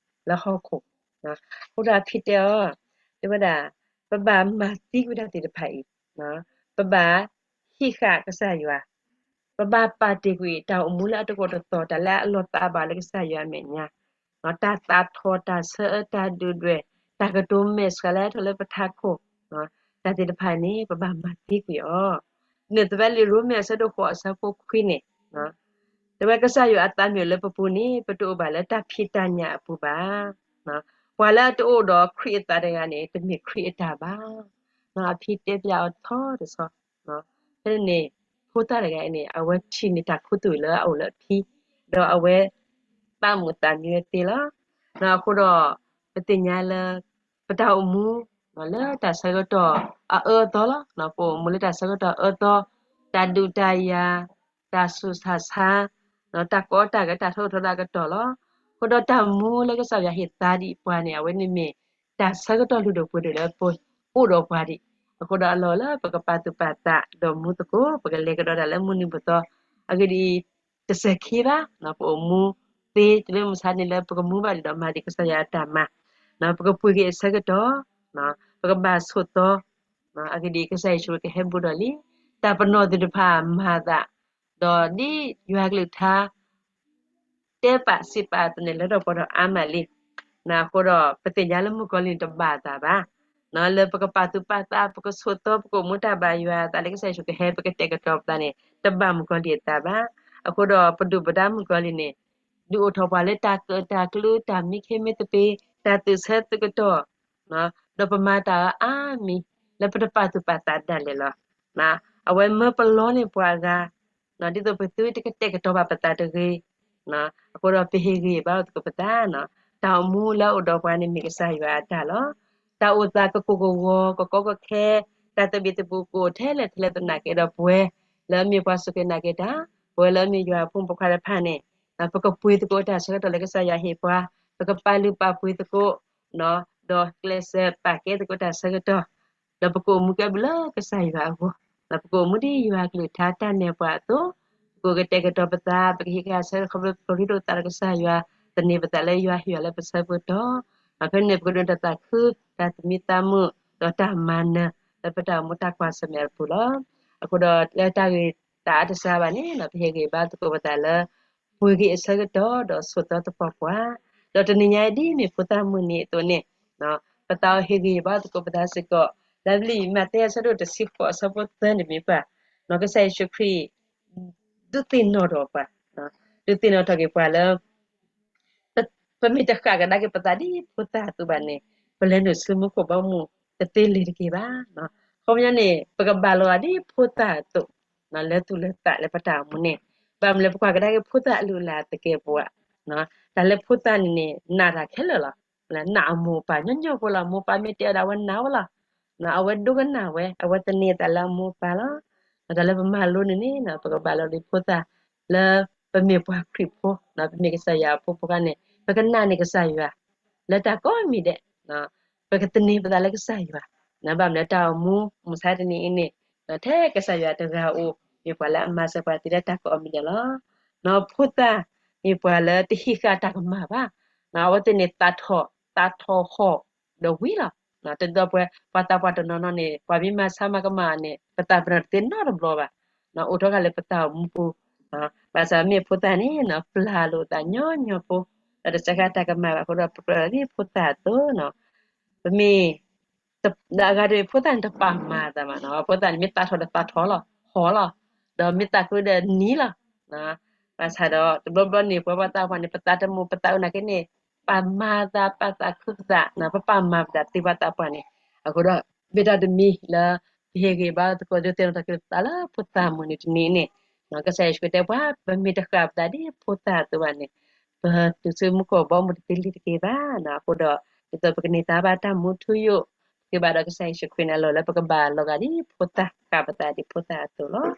လၢဟီၣ်ခိၣ်, အဃိဒီးအဖံတဲအီၤ, တဲဝဲဒၣ်, ပဘၣ်မၤသံကွံာ်တၢ်သ့ၣ်တဖၣ်အံၤ, ပဘၣ်ဟံးဃာ်ကစၢ်ယွၤ, ပဘၣ်ပာ်တ့ၢ်ကွံာ်တၢ်အိၣ်မူလၢအတကိးတသီၣ် တၢ်လၢအလီၤသးဘၣ်လၢကစၢ်ယွၤအမဲာ်ညါ, တၢ်သးထီၣ်တၢ်ဆၢအၢတၢ်ဒုၣ်ဒွဲၣ် တၢ်ကတိၤမဲာ်ဆှးလၢထီၣ်လၢပထးခိၣ်, တၢ်သ့ၣ်တဖၣ်န့ၣ် ပဘၣ်မၤသံကွံာ်အီၤ, န့ၣ်သဝဲလံာ်ရိမ့ၤအဆၢဒိၣ်ဃိးအဆၢဖိခွံန့ၣ်, တဲဝဲကစၢ်ယွၤအသးမ့ၢ်အိၣ်လၢပပူၤန့ၣ် ပတအိၣ်ဘၣ်လၢတၢ်ဖံးတၢ်ညၣ်အပူၤဘၣ်. ပှၤလၢအတအိၣ်ဒီးခရံာ်အသးတဂၤန့ၣ် တမ့ၢ်ခရံာ်အတၢ်ဘၣ်. အဖံတဲပျးအီၤထီတဆီ, ဖဲန့ၣ် ဖိသၣ်တဂၤအံၤန့ၣ် အဝဲထံၣ်န့ၢ်တၢ်ခူသူၣ်လၢအအိၣ်လၢအဖံ, ဒီးအဝဲ သးမုာ်သးမံဝဲသ့လီၤ. အဃိဒီး ပသ့ၣ်ညါလၢ ပတၢ်အိၣ်မူ လၢတၢ်ဆၢကတီၢ်အအၢအသီလီၤ. ပအိၣ်မူလၢတၢ်ဆၢကတီၢ်အအၢအသီ, တၢ်ဒုးတၢ်ယၤ, တၢ်ဆူးတၢ်ဆါ, တၢ်ကီတၢ်ခဲ တၢ်ထီၣ်ထီၣ်ဒၣ်ကတီၢ်လီၤ. အဃိဒီးတၢ်မူလၢကစၢ်ယွၤဟ့ၣ်သါဒံးပှၤန့ၣ် အဝဲန့ၣ်မ့ၢ် တၢ်ဆၢကတီၢ်လုၢ်ဒိၣ်ပှ့ၤဒိၣ်လၢပအိၣ်ဒီးပှၤဒံး. အဃိဒီးအလီၢ်လၢပကပာ်သူၣ်ပာ်သးဒီးမူသကိး ပကလဲၤကဒီးတၢ်လၢမုၢ်နံၤမုၢ်သီ, အဂ့ၢ်ဒ်အံၤ, တစဲၤခံဘၣ်, ပအိၣ်မူ ပကသ့တုၤလၢမုၢ်ဆါန့ၣ်လၢပကမူဘၣ်ဒံးဒီးမၤဒံးကစၢ်ယွၤအတၢ်မၤ, ပကပှ့ၤက့ၤအဆၢကတီၢ်, ပကဘၣ်ဆိးသီ, အဂ့ၢ်ဒ်အံၤ, ကစၢ်ယ့ၣ်ၡူးကဟဲဘူးဒီးလံ, တၢ်ပနီၣ်သ့ၣ်တဖၣ်မၤသး, ဒီးဒ်ယွၤကလုၢ်ကထါ တဲပာ်စံးပာ်အသိးန့ၣ် လၢထီၣ်ပှဲၤထီၣ်အါမးလံ. အဃိဒီး ပသ့ၣ်ညါလၢမုၣ်ကီၤလံၢ်န့ၣ်တဘၣ်အသးဘၣ်, လၢပကပာ်သူၣ်ပာ်သး, ပကဆိးသီ, ပကအိၣ်မူတၢ်ဘၣ်ယွၤအသးလၢကစၢ်ယ့ၣ်ၡူးကဟဲ ပကတဲာ်ကတီၤပသးန့ၣ် တဘၣ်မုၣ်ကီၤလံၢ်အသးဘၣ်. အဃိဒီးပဒုၣ်ပဒါမုၣ်ကီၤလံၢ်န့ၣ် ဒုးအိၣ်ထီၣ်ပှၤလၢတၢ်ကၢၣ်တၢ်ကျူ တၢ်မံခ့မ့ၢ်သပ့ၤ, တၢ်သူၣ်ဆၢသုးကတီၢ်, ဒီးပမၤတၢ်အါမံၤ လၢပတပာ်သူၣ်ပာ်သးဒၣ်လဲာ်လီၤ. အဝဲမၢပလီန့ၢ်ပှၤအဂၤ, ဒ်သိးပသုတကတဲာ်ကတီၤဘၣ်ပသးတဂ့ၤ. အဃိဒီးပဟ့ၣ်ဂံၢ်ဘါသကိးပသး, တၢ်အိၣ်မူလၢအအိၣ်ဒီးပှၤန့ၣ်မ့ၢ်ကစၢ်ယွၤအတၢ်လီၤ. တၢ်အိၣ်သးကကိၢ်ကဂီၤ ကကီကခဲ, တၢ်သဘံၣ်သဘုၣ်ကအိၣ်ထဲလဲၣ်ထဲလဲၣ်သနာ်က့ဒီး ပဝဲလၢအမ့ၢ်ပှၤစူၢ်က့ၤနာ်က့ၤတၢ်, ပဝဲလၢအမ့ၢ်ယွၤအဖိမုၣ်ဖိခွါတဖၣ်န့ၣ်, ပကပှ့ၤသကိးတၢ်ဆၢကတီၢ်လၢကစၢ်ယွၤဟ့ၣ်ပှၤ, ပကပာ်လုၢ်ပာ်ပှ့ၤသကိး, ဒီးကျဲးစၢးပာ်ကဲသကိးတၢ်ဆၢကတီၢ်, ဒီးပကအိၣ်မူကဲဘျုးလၢကစၢ်ယွၤအဂီၢ်, ဒီးပကအိၣ်မူဒ်ယွၤကလုၢ်ကထါတၢ်နဲၣ်ပှၤအသိး, ပကကတဲာ်ကတီၤပသး, ပကဟံးက့ၤအဆၢခီဖျိပကရ့ဒိၣ်သးဒီးကစၢ်ယွၤ, သန့ၤပသးလၢယွၤဟ့ၣ်ယွၤလၢပဆၢပတီၢ်, ဖဲန့ၣ်ပကဒိးန့ၢ်တၢ်သးခု, တၢ်သမံသးမုာ်, ဒီးတၢ်မၤနၢၤ လၢပတၢ်အိၣ်မူတၢ်ကွၢ်ဆၢၣ်မဲာ်အပူၤလီၤ. အဃိဒီးလၢတၢ်ဂ့ၢ်တၢ်အါတစှၤဘၣ်န့ၣ် ပဟ့ၣ်ဂံၢ်ဘါသကိးပသးလၢ ပှ့ၤက့ၤအဆၢကတီၢ်ဒီးဆိးသီသပှၢ်ပှၢ်, ဒီးတနံၤညါအံၤဒ်မ့ၢ်ဖိသၣ်မုၢ်နံၤအသိးန့ၣ်, ပသးအိၣ်ဟ့ၣ်ဂံၢ်ဘါသကိးပသးစ့ၢ်ကီး, လၢလံာ်မးသဲအဆၢဒိၣ်တဆံဃိးအဆၢဖိသၢန့ၣ်မ့ၢ်ကွၢ်, ကစၢ်ယ့ၣ်ၡူးခရံာ် ဒုးသ့ၣ်နီၣ်ထီၣ်ပှၤ, ဒုးသ့ၣ်နီၣ်ထီၣ်က့ၤပှၤလၢ ပမ့ၢ်တဃၣ်ကဒါက့ၤပသးဒ်ဖိသၣ်အသိးဘၣ်န့ၣ်, ပလဲၤနုာ်ဆူမူခိၣ်ဘီမုၢ်တသ့လၢၤတက့ၢ်ဘၣ်. အခီပညီန့ၣ် ပကဘၣ်လီၤဂာ်ဒ်ဖိသၣ်အသိး, လၢသူၣ်လၢသးလၢပတၢ်အိၣ်မူန့ၣ်, ဘၣ်မနုၤလဲၣ် ပကွၢ်ကဒါက့ၤဖိသၣ်အလုၢ်အလၢ်သကဲာ်ပဝး, တၢ်လၢဖိသၣ်န့ၣ်န့ၣ် နာ်တၢ်ခဲလၢာ်လီၤ. နာ်အမိၢ်အပၢ်ညီညီဖိလီၤ, မိၢ်ပၢ်မ့ၢ်တဲအီၤဒီးအဝဲနာ်ဝဲလီၤ. အဝဲဒိကနၣ်ဝဲ, အဝဲသန့ၤအသးလၢအမိၢ်အပၢ်လီၤ. တၢ်လၢပမၤလိန့ၣ်န့ၣ် ပကဘၣ်လီၤဒ်ဖိသၣ်, လၢပမ့ၢ်ပှၤခရံာ်ဖိ, ပမ့ၢ်ကစၢ်ယွၤအဖိဖိခါန့ၣ် ပကနာ်န့ၢ်ကစၢ်ယွၤ လၢတၢ်ကိးမံၤဒဲး, ပကသန့ၤပသးလၢကစၢ်ယွၤ, ဘၣ်မနုၤလၢတၢ်အိၣ်မူမုၢ်ဆါတနံၤအံၤန့ၣ်, ထဲကစၢ်ယွၤတဂၤဧိၤ မ့ၢ်ပှၤလၢအမၤစၢၤပှၤသ့လၢတၢ်ကိးမံၤဒဲးလီၤ. ဖိသၣ်မ့ၢ်ပှၤလၢတဟံးဃာ်တၢ်ကမၣ်ဘၣ်, အဝဲသ့ၣ်န့ၣ်သးထီၣ်, သးထီၣ်ဟီၣ်ဒီးဝံၤလီၤ. တဒ်သိးပှၤသးပှၢ်တနီၤနီၤန့ၣ် ပှၤမ့ၢ်မၤဆါမၤကမၣ်န့ၣ် ပသးပ့ၤနီၣ်တသ့နီတဘျီဘၣ်, အိၣ်ထီၣ်ဃာ်လၢပသးအိၣ်မူပူၤ, ဘၣ်ဆၣ်မ့ၢ်ဖိသၣ်န့ၣ် ပျၢ်လိာ်သးညီညီဖိ, ဒီးတစဲးဃာ်တၢ်ကမၣ်ဘၣ်အဃိဒီး ပကြၢးလီၤဒ်ဖိသၣ်အသိး, ပမ့ၢ် ဒီးအဂၤတမံၤဖိသၣ်န့ၣ်တပာ်မၤအသးဘၣ်, ဖိသၣ်န့ၣ်မ့ၢ်သးထီၣ်ဒီးသးထီၣ်လီၤ, ဟီၣ်လီၤ, ဒီးမ့ၢ်သးခုဒီးနံၤလီၤ. ဘၣ်ဆၣ်ဒီးတဘျီဘျီန့ၣ် ပှၤဘၣ်သးပှၢ်န့ၣ် ပသးတမုာ် ပသးအိၣ်နာ်က့န့ၣ် ပာ်မၤသး ပာ်သးခုပသး, ပပာ်မၤပသးသ့ပှၤသးပှၢ်န့ၣ်, အဃိဒီး မ့ၢ်တၢ်တမံၤလၢ ပဟ့ၣ်ဂံၢ်ဘါသကိးဒုးသ့ၣ်နီၣ်ထီၣ်က့ၤပသးလၢဖိသၣ်မုၢ်နံၤတနံၤန့ၣ်, ကစၢ်ယ့ၣ်ၡူးခရံာ်တဲပှၤ ပမ့ၢ်တဃၣ်ပသးဒ်ဖိသၣ်အသိးဘၣ်န့ၣ်, ပတုၤဆူမူခိၣ်ဘီမုၢ်တသ့လၢၤတက့ၢ်ဘၣ်. အဃိဒီး ဒ်သိးပကန့ၢ်သါဘၣ်တၢ်မူထူယိာ်, ပဃ့ဘါဒီးကစၢ်ယ့ၣ်ၡူးခရံာ်န့ၣ်အလီၢ်လၢပကဘၣ်လီၤဂာ်ဒ်ဖိသၣ် ဃၣ်ပသးဒ်ဖိသၣ်အသိးလီၤ.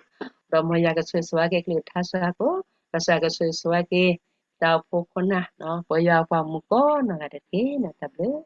ဒီးမ်ယွၤကဆိၣ်ဂ့ၤဆိၣ်ဝါက့ၤကလုၢ်ကထါစ့ၢ်ကီး, ဒီးကစၢ်ယွၤကဆိၣ်ဂ့ၤဆိၣ်ဝါက့ၤ တၢ်အိၣ်ဖှိၣ်ခိၣ်နၢ်, ပယွၤအပှၤမူကိးနီၢ်ဂၤဒဲးတက့ၢ်. တၢ်ဘျုး